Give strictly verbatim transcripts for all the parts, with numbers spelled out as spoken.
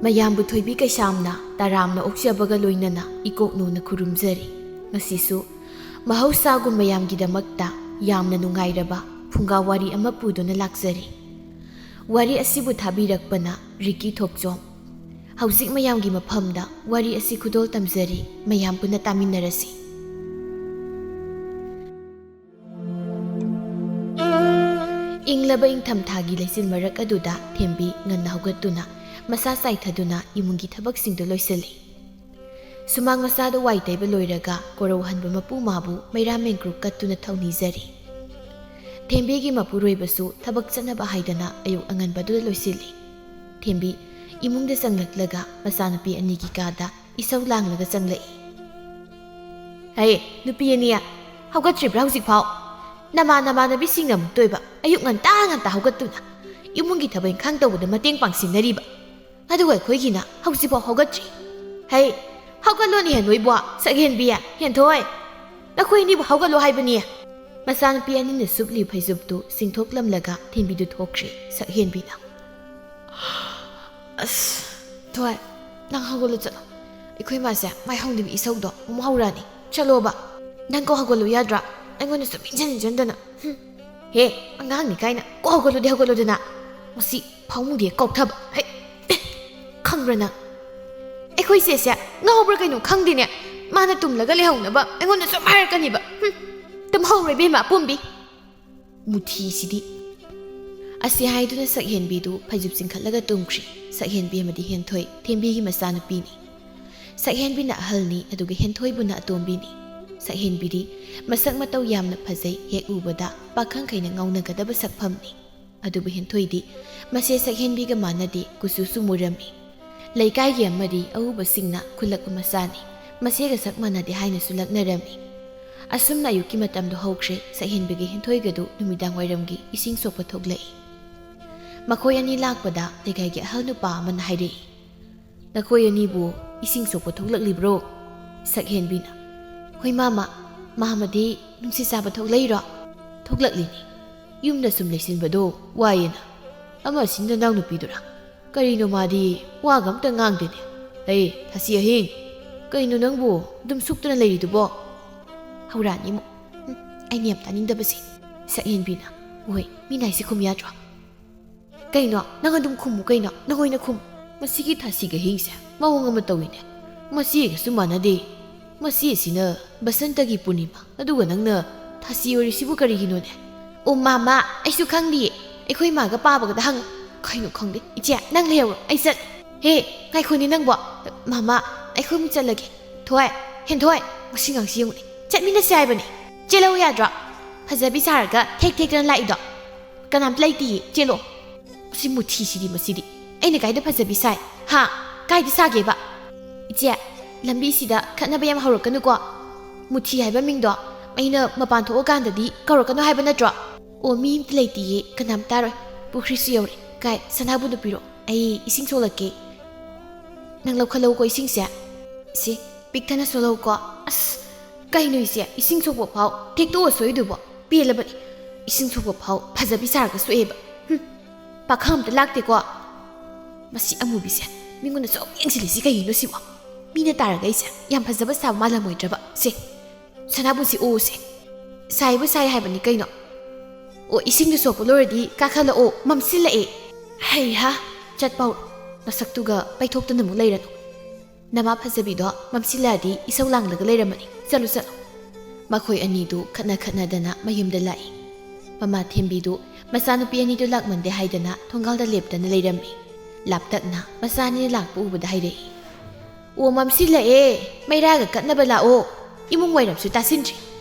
ꯃꯌꯥꯝꯕꯨ ꯊꯣꯏꯕꯤ ꯀꯩꯁꯥꯝꯅ ꯇꯔꯥꯝꯅ ꯑꯣꯛꯆꯕꯒ ꯂꯣꯏꯅꯅ ꯏꯀꯣꯛꯅꯧꯅ ꯈꯨꯔꯨꯝꯖꯔꯤ꯫ ꯉꯁꯤꯁꯨ ꯃꯍꯧꯁꯥꯒꯨꯝ ꯃꯌꯥꯝꯒꯤꯗꯃꯛꯇ ꯌꯥꯝꯅ ꯅꯨꯡꯉꯥꯏꯔꯕ ꯐꯨꯡꯒꯥ ꯋꯥꯔꯤ ꯑꯃ ꯄꯨꯗꯨꯅ ꯂꯥꯛꯆꯔꯤ꯫ ꯋꯥꯔꯤ ꯑꯁꯤꯕꯨ ꯊꯥꯕꯤꯔꯛꯄꯅ ꯔꯤꯀꯤ ꯊꯣꯛꯆꯣꯝ꯫ ꯍꯧꯖꯤꯛ ꯃꯌꯥꯝꯒꯤ ꯃꯐꯝꯗ ꯋꯥꯔꯤ ꯑꯁꯤ ꯈꯨꯗꯣꯜ ꯇꯝꯖꯔꯤ, ꯃꯌꯥꯝ ꯄꯨꯟꯅ ꯇꯥꯃꯤꯟꯅꯔꯁꯤ꯫ ꯏꯪꯂꯕ ꯏꯪꯊꯝꯊꯥꯒꯤ ꯂꯩꯆꯤꯜ ꯃꯔꯛ ꯑꯗꯨꯗ ꯊꯦꯝꯕꯤ ꯉꯟꯅ ꯍꯧꯒꯠꯇꯨꯅ ꯃꯁꯥ ꯆꯥꯏꯊꯗꯨꯅ ꯏꯃꯨꯡꯒꯤ ꯊꯕꯛꯁꯤꯡꯗꯨ ꯂꯣꯏꯁꯤꯜꯂꯤ꯫ ꯁꯨꯃꯥꯡ ꯃꯆꯥꯗ ꯋꯥꯏ ꯇꯩꯕ ꯂꯣꯏꯔꯒ ꯀꯣꯔꯧ ꯍꯟꯕ ꯃꯄꯨ ꯃꯥꯕꯨ ꯃꯩꯔꯥ ꯃꯦꯟꯀ꯭ꯔꯨꯞ ꯀꯠꯇꯨꯅ ꯊꯧꯅꯤꯖꯔꯤ꯫ ꯊꯦꯝꯕꯤꯒꯤ ꯃꯄꯨꯔꯣꯏꯕꯁꯨ ꯊꯕꯛ ꯆꯠꯅꯕ ꯍꯥꯏꯗꯅ ꯑꯌꯨꯛ ꯑꯉꯟꯕꯗꯨꯗ ꯂꯣꯏꯁꯤꯜꯂꯤ꯫ ꯊꯦꯝꯕꯤ ꯏꯃꯨꯡꯗ ꯆꯪꯂꯛꯂꯒ ꯃꯆꯥꯅꯨꯄꯤ ꯑꯅꯤꯒꯤ ꯀꯥꯗ ꯏꯁꯧ ꯂꯥꯡꯂꯒ ꯆꯪꯂꯛꯏ꯫ "ꯍꯦ, ꯅꯨꯄꯤ ꯑꯅꯤ, ꯍꯧꯒꯠꯇ꯭ꯔꯤꯕ꯭ꯔꯥ ꯍꯧꯖꯤꯛꯐꯥꯎ? ꯅꯃꯥ ꯅꯃꯥꯟꯅꯕꯤꯁꯤꯡꯅ ꯑꯃꯨꯛꯇ ꯑꯣꯏꯕ ꯑꯌꯨꯛ ꯉꯟꯇꯥ ꯉꯟꯇꯥ ꯍꯧꯒꯠꯇꯨꯅ ꯏꯃꯨꯡꯒꯤ ꯊꯕꯛ ꯏꯪꯈꯥꯡ ꯇꯧꯕꯗ ꯃꯇꯦꯡ ꯄꯥꯡꯁꯤꯟꯅꯔꯤꯕ꯫ ꯑꯗꯨꯒ ꯑꯩꯈꯣꯏꯒꯤꯅ ꯍꯧꯖꯤꯛꯐꯥꯎ ꯍꯧꯒꯠꯇ꯭ꯔꯤ꯫ ꯍꯩ, ꯍꯧꯒꯠꯂꯣꯅꯦ ꯅꯣꯏꯕꯣ, ꯁꯛꯍꯦꯟꯕꯤ, ꯍꯦꯟꯊꯣꯏ꯫ ꯅꯈꯣꯏ ꯑꯅꯤꯕꯨ ꯍꯧꯒꯠꯂꯣ ꯍꯥꯏꯕꯅꯤ꯫" ꯃꯆꯥꯅꯨꯄꯤ ꯑꯅꯤꯅ ꯁꯨꯞꯂꯤ ꯐꯩꯖꯨꯞꯇꯨ ꯆꯤꯡꯊꯣꯛꯂꯝꯂꯒ ꯊꯦꯝꯕꯤꯗꯨ ꯊꯣꯛꯈ꯭ꯔꯦ ꯁꯛꯍꯦꯟꯕꯤꯅ꯫ "ꯑꯁ, ꯊꯣꯏ, ꯅꯪ ꯍꯧꯒꯠꯂꯣ ꯆꯠꯂꯣ꯫ ꯑꯩꯈꯣꯏ ꯃꯥꯁꯦ ꯃꯥꯏ ꯍꯧꯅꯕꯤ ꯏꯁꯧꯗꯣ ꯑꯃꯨꯛ ꯍꯧꯔꯛꯑꯅꯤ꯫ ꯆꯠꯂꯣꯕ꯫ ꯅꯪ ꯀꯣꯛ ꯍꯧꯒꯠꯂꯨ ꯌꯥꯗ꯭ꯔꯥ? ꯑꯩꯉꯣꯟꯗ ꯁꯨꯝ ꯏꯟꯖꯟ ꯏꯟꯖꯟꯗꯅ꯫ ꯍꯨꯝ꯫ ꯍꯦ, ꯑꯉꯥꯡꯅꯤ ꯀꯥꯏꯅ ꯀꯣꯛ ꯍꯧꯒꯠꯂꯨꯗꯤ ꯍꯧꯒꯠꯂꯨꯗꯅ꯫ ꯃꯁꯤ ꯐꯥꯎꯃꯨꯗꯦ ꯀꯥꯎꯊꯕ꯫ ꯍꯩ, ꯈꯪꯕ꯭ꯔꯥ ꯅꯪ? ꯑꯩꯈꯣꯏ ꯆꯦꯁꯦ ꯉꯥꯎꯕ꯭ꯔꯥ ꯀꯩꯅꯣ ꯈꯪꯗꯦꯅꯦ꯫ ꯃꯥꯅ ꯇꯨꯝꯂꯒ ꯂꯩꯍꯧꯅꯕ ꯑꯩꯉꯣꯟꯗ ꯁꯨꯝ ꯍꯥꯏꯔꯛꯀꯅꯤꯕ꯫ ꯍꯨꯝ, ꯇꯨꯝꯍꯧꯔꯣ ꯏꯕꯦꯝꯃ ꯑꯄꯣꯝꯕꯤ꯫ ꯃꯨꯊꯤꯁꯤꯗꯤ꯫" ꯑꯁꯤ ꯍꯥꯏꯗꯨꯅ ꯁꯛꯍꯦꯟꯕꯤꯗꯨ ꯐꯩꯖꯨꯞ ꯆꯤꯡꯈꯠꯂꯒ ꯇꯨꯝꯈ꯭ꯔꯤ꯫ ꯁꯛꯍꯦꯟꯕꯤ ꯑꯃꯗꯤ ꯍꯦꯟꯊꯣꯏ ꯊꯦꯝꯕꯤꯒꯤ ꯃꯆꯥꯅꯨꯄꯤꯅꯤ꯫ ꯁꯛꯍꯦꯟꯕꯤꯅ ꯑꯍꯜꯅꯤ, ꯑꯗꯨꯒ ꯍꯦꯟꯊꯣꯏꯕꯨꯅ ꯑꯇꯣꯝꯕꯤꯅꯤ꯫ ꯁꯛꯍꯦꯟꯕꯤꯗꯤ ꯃꯁꯛ ꯃꯇꯧ ꯌꯥꯝꯅ ꯐꯖꯩ, ꯍꯦꯛ ꯎꯕꯗ ꯄꯥꯈꯪꯈꯩꯅ ꯉꯥꯎꯅꯒꯗꯕ ꯁꯛꯐꯝꯅꯤ꯫ ꯑꯗꯨꯕꯨ ꯍꯦꯟꯊꯣꯏꯗꯤ ꯃꯁꯦ ꯁꯛꯍꯦꯟꯕꯤꯒ ꯃꯥꯟꯅꯗꯦ, ꯀꯨꯆꯨꯁꯨ ꯃꯨꯔꯝꯃꯤ꯫ ꯂꯩꯀꯥꯏꯒꯤ ꯑꯃꯗꯤ ꯑꯎꯕꯁꯤꯡꯅ ꯈꯨꯜꯂꯛꯄ ꯃꯆꯥꯅꯤ, ꯃꯁꯦꯒ ꯁꯛ ꯃꯥꯟꯅꯗꯦ ꯍꯥꯏꯅꯁꯨ ꯂꯛꯅꯔꯝꯃꯤ꯫ ꯑꯁꯨꯝꯅ ꯑꯌꯨꯛꯀꯤ ꯃꯇꯝꯗꯨ ꯍꯧꯈ꯭ꯔꯦ꯫ ꯁꯛꯍꯦꯟꯕꯤꯒ ꯍꯦꯟꯊꯣꯏꯒꯗꯨ ꯅꯨꯃꯤꯗꯥꯡ ꯋꯥꯏꯔꯝꯒꯤ ꯏꯁꯤꯡ ꯁꯣꯛꯄ ꯊꯣꯛꯂꯛꯏ꯫ ꯃꯈꯣꯏ ꯑꯅꯤ ꯂꯥꯛꯄꯗ ꯂꯩꯀꯥꯏꯒꯤ ꯑꯍꯜ ꯅꯨꯄꯥ ꯑꯃꯅ ꯍꯥꯏꯔꯛꯏ, "ꯅꯈꯣꯏ ꯑꯅꯤꯕꯨ ꯏꯁꯤꯡ ꯁꯣꯛꯄ ꯊꯣꯛꯂꯛꯂꯤꯕ꯭ꯔꯣ?" ꯁꯛꯍꯦꯟꯕꯤꯅ, "ꯍꯣꯏ ꯃꯥꯃ, ꯃꯥꯃꯗꯤ ꯅꯨꯡꯁꯤꯠ ꯆꯥꯕ ꯊꯣꯛꯂꯛꯏꯔꯣ?" "ꯊꯣꯛꯂꯛꯂꯤꯅꯤ, ꯌꯨꯝꯗ ꯁꯨꯝ ꯂꯩꯁꯤꯟꯕꯗꯣ ꯋꯥꯏꯌꯦꯅ꯫" "ꯑꯃ ꯑꯁꯤ ꯅꯅꯥꯎ ꯅꯨꯄꯤꯗꯨꯔꯥ?" ꯀꯔꯤꯅꯣ ꯃꯥꯗꯤ ꯋꯥꯒ ꯑꯝꯇ ꯉꯥꯡꯗꯦꯅꯦ꯫ "ꯑꯩ ꯊꯥꯁꯤ ꯑꯍꯤꯡ, ꯀꯩꯅꯣ ꯅꯪꯕꯨ ꯑꯗꯨꯝ ꯁꯨꯛꯇꯅ ꯂꯩꯔꯤꯗꯨꯕꯣ?" ꯍꯧꯔꯛꯑꯅꯤ ꯑꯃꯨꯛ꯫ ꯎꯝ, ꯑꯩꯅ ꯌꯥꯝ ꯇꯥꯅꯤꯡꯗꯕꯁꯦ꯫ ꯁꯛꯍꯦꯟꯕꯤꯅ, "ꯍꯣꯏ, ꯃꯤꯅ ꯍꯥꯏꯁꯦ ꯈꯨꯝ ꯌꯥꯗ꯭ꯔꯣ?" "ꯀꯩꯅꯣ? ꯅꯪ ꯑꯗꯨꯝ ꯈꯨꯝꯃꯨ ꯀꯩꯅꯣ, ꯅꯪ ꯑꯣꯏꯅ ꯈꯨꯝꯃꯨ꯫ ꯃꯁꯤꯒꯤ ꯊꯥꯁꯤ ꯀꯍꯤꯡꯁꯦ ꯃꯑꯣꯡ ꯑꯃ ꯇꯧꯏꯅꯦ꯫ ꯃꯁꯤꯒꯁꯨ ꯃꯥꯟꯅꯗꯦ꯫ ꯃꯁꯤ ꯑꯁꯤꯅ ꯕꯁꯟꯇꯒꯤ ꯄꯨꯔꯅꯤꯃꯥ, ꯑꯗꯨꯒ ꯅꯪꯅ ꯊꯥꯁꯤ ꯑꯣꯏꯔꯤꯁꯤꯕꯨ ꯀꯔꯤꯒꯤꯅꯣꯅꯦ?" "ꯑꯣ ꯃꯥꯃꯥ, ꯑꯩꯁꯨ ꯈꯪꯗꯤꯌꯦ꯫ ꯑꯩꯈꯣꯏ ꯃꯥꯒ ꯄꯥꯕꯒꯗ ꯍꯪꯉꯨ꯫" "ꯀꯩꯅꯣ ꯈꯪꯗꯦ? ꯏꯆꯦ, ꯅꯪ ꯂꯩꯍꯧꯔꯣ, ꯑꯩ ꯆꯠ꯫" "ꯍꯦ, ꯉꯥꯏꯈꯣꯅꯦ ꯅꯪꯕꯣ꯫ ꯃꯥꯃꯥ, ꯑꯩꯈꯣꯏ ꯑꯃꯨꯛ ꯆꯠꯂꯒꯦ꯫ ꯊꯣꯏ, ꯍꯦꯟꯊꯣꯏ, ꯃꯁꯤ ꯉꯥꯡꯁꯤ ꯌꯦꯡꯉꯨꯅꯦ꯫ ꯆꯠꯃꯤꯟꯅꯁꯦ ꯍꯥꯏꯕꯅꯦ꯫ ꯆꯦꯜꯍꯧ ꯌꯥꯗ꯭ꯔꯣ? ꯐꯖꯕꯤ ꯁꯥꯔꯒ ꯊꯦꯛ ꯊꯦꯛꯇꯅ ꯂꯥꯛꯏꯗꯣ꯫ ꯀꯅꯥꯝꯇ ꯂꯩꯇꯤꯌꯦ, ꯆꯦꯜꯂꯣ꯫" ꯁꯤ ꯃꯨꯊꯤꯁꯤꯗꯤ ꯃꯁꯤꯗꯤ꯫ ꯑꯩꯅ ꯀꯥꯏꯗ ꯐꯖꯕꯤ ꯁꯥꯏ? ꯍꯥ? ꯀꯥꯏꯗ ꯁꯥꯒꯦꯕ? "ꯏꯆꯦ, ꯂꯝꯕꯤꯁꯤꯗ ꯈꯠꯅꯕ ꯌꯥꯝ ꯍꯧꯔꯛꯀꯅꯨꯀꯣ꯫ ꯃꯨꯊꯤ ꯍꯥꯏꯕ ꯃꯤꯡꯗꯣ ꯑꯩꯅ ꯃꯄꯥꯟ ꯊꯣꯛꯑꯀꯥꯟꯗꯗꯤ ꯀꯧꯔꯛꯀꯅꯨ ꯍꯥꯏꯕ ꯅꯠꯇ꯭ꯔꯣ?" "ꯑꯣ, ꯃꯤ ꯑꯝꯇ ꯂꯩꯇꯤꯌꯦ, ꯀꯅꯥꯝ ꯇꯥꯔꯣꯏ꯫ ꯄꯨꯈ꯭ꯔꯤꯁꯨ ꯌꯧꯔꯦ꯫ ꯀꯥꯏ, ꯁꯅꯥꯕꯨꯟꯗꯣ ꯄꯤꯔꯛꯑꯣ, ꯑꯩ ꯏꯁꯤꯡ ꯁꯣꯛꯂꯛꯀꯦ꯫ ꯅꯪ ꯂꯧꯈꯠꯂꯧꯀꯣ ꯏꯁꯤꯡꯁꯦ꯫ ꯁꯤ, ꯄꯤꯛ ꯊꯟꯅ ꯁꯣꯛꯂꯧꯀꯣ꯫" ꯑꯁ, ꯀꯩꯅꯣ ꯏꯆꯦ, ꯏꯁꯤꯡ ꯁꯣꯛꯄ ꯐꯥꯎ ꯊꯦꯛꯇꯣꯛꯑ ꯁꯣꯛꯏꯗꯨꯕꯣ? ꯄꯦꯜꯂꯕꯅꯤ꯫ ꯏꯁꯤꯡ ꯁꯣꯛꯄ ꯐꯥꯎ ꯐꯖꯕꯤ ꯁꯥꯔꯒ ꯁꯣꯛꯑꯦꯕ꯫ ꯍꯨꯝ, ꯄꯥꯈꯪ ꯑꯝꯇ ꯂꯥꯛꯇꯦꯀꯣ꯫ ꯃꯁꯤ ꯑꯃꯨꯕꯤꯁꯦ ꯃꯤꯉꯣꯟꯗ ꯁꯨꯝ ꯌꯦꯡꯁꯤꯜꯂꯤꯁꯤ ꯀꯩꯒꯤꯅꯣ ꯁꯤꯕꯣ? ꯃꯤꯅ ꯇꯥꯔꯒ ꯑꯩꯁꯦ ꯌꯥꯝ ꯐꯖꯕ ꯁꯥꯕ ꯃꯥꯜꯂꯝꯃꯣꯏꯗ꯭ꯔꯕ? ꯁꯦ, ꯁꯅꯥꯕꯨꯟꯁꯤ ꯎꯁꯦ꯫ ꯁꯥꯏꯕꯨ ꯁꯥꯏ ꯍꯥꯏꯕꯅꯤ ꯀꯩꯅꯣ꯫ ꯑꯣ, ꯏꯁꯤꯡꯗꯨ ꯁꯣꯛꯄ ꯂꯣꯏꯔꯗꯤ ꯀꯥꯈꯠꯂꯛꯑꯣ, ꯃꯝꯁꯤꯜꯂꯛꯑꯦ꯫ ꯍꯩꯍꯥ, ꯆꯠꯄꯧ꯫ ꯃꯁꯛꯇꯨꯒ ꯄꯩꯊꯣꯛꯇꯅ ꯑꯃꯨꯛ ꯂꯩꯔꯅꯨ꯫ ꯅꯃꯥ ꯐꯖꯕꯤꯗꯣ ꯃꯝꯁꯤꯜꯂꯛꯑꯗꯤ ꯏꯁꯧ ꯂꯥꯡꯂꯒ ꯂꯩꯔꯝꯃꯅꯤ꯫ ꯆꯠꯂꯨ, ꯆꯠꯂꯨ꯫ ꯃꯈꯣꯏ ꯑꯅꯤꯗꯨ ꯈꯠꯅ ꯈꯠꯅꯗꯅ ꯃꯌꯨꯝꯗ ꯂꯥꯛꯏ꯫ ꯃꯃꯥ ꯊꯦꯝꯕꯤꯗꯨ ꯃꯆꯥꯅꯨꯄꯤ ꯑꯅꯤꯗꯨ ꯂꯥꯛꯃꯟꯗꯦ ꯍꯥꯏꯗꯅ ꯊꯣꯡꯒꯥꯜꯗ ꯂꯦꯞꯇꯅ ꯂꯩꯔꯝꯃꯤ꯫ ꯂꯥꯞꯇꯛꯅ ꯃꯆꯥ ꯑꯅꯤꯅ ꯂꯥꯛꯄ ꯎꯕꯗ ꯍꯥꯏꯔꯛꯏ, "ꯑꯣ, ꯃꯝꯁꯤꯜꯂꯛꯑꯦ꯫ ꯃꯩꯔꯥꯒ ꯀꯠꯅꯕ ꯂꯥꯛꯑꯣ꯫ ꯏꯃꯨꯡ ꯋꯥꯏꯔꯝꯁꯨ ꯇꯥꯁꯤꯟꯗ꯭ꯔꯤ꯫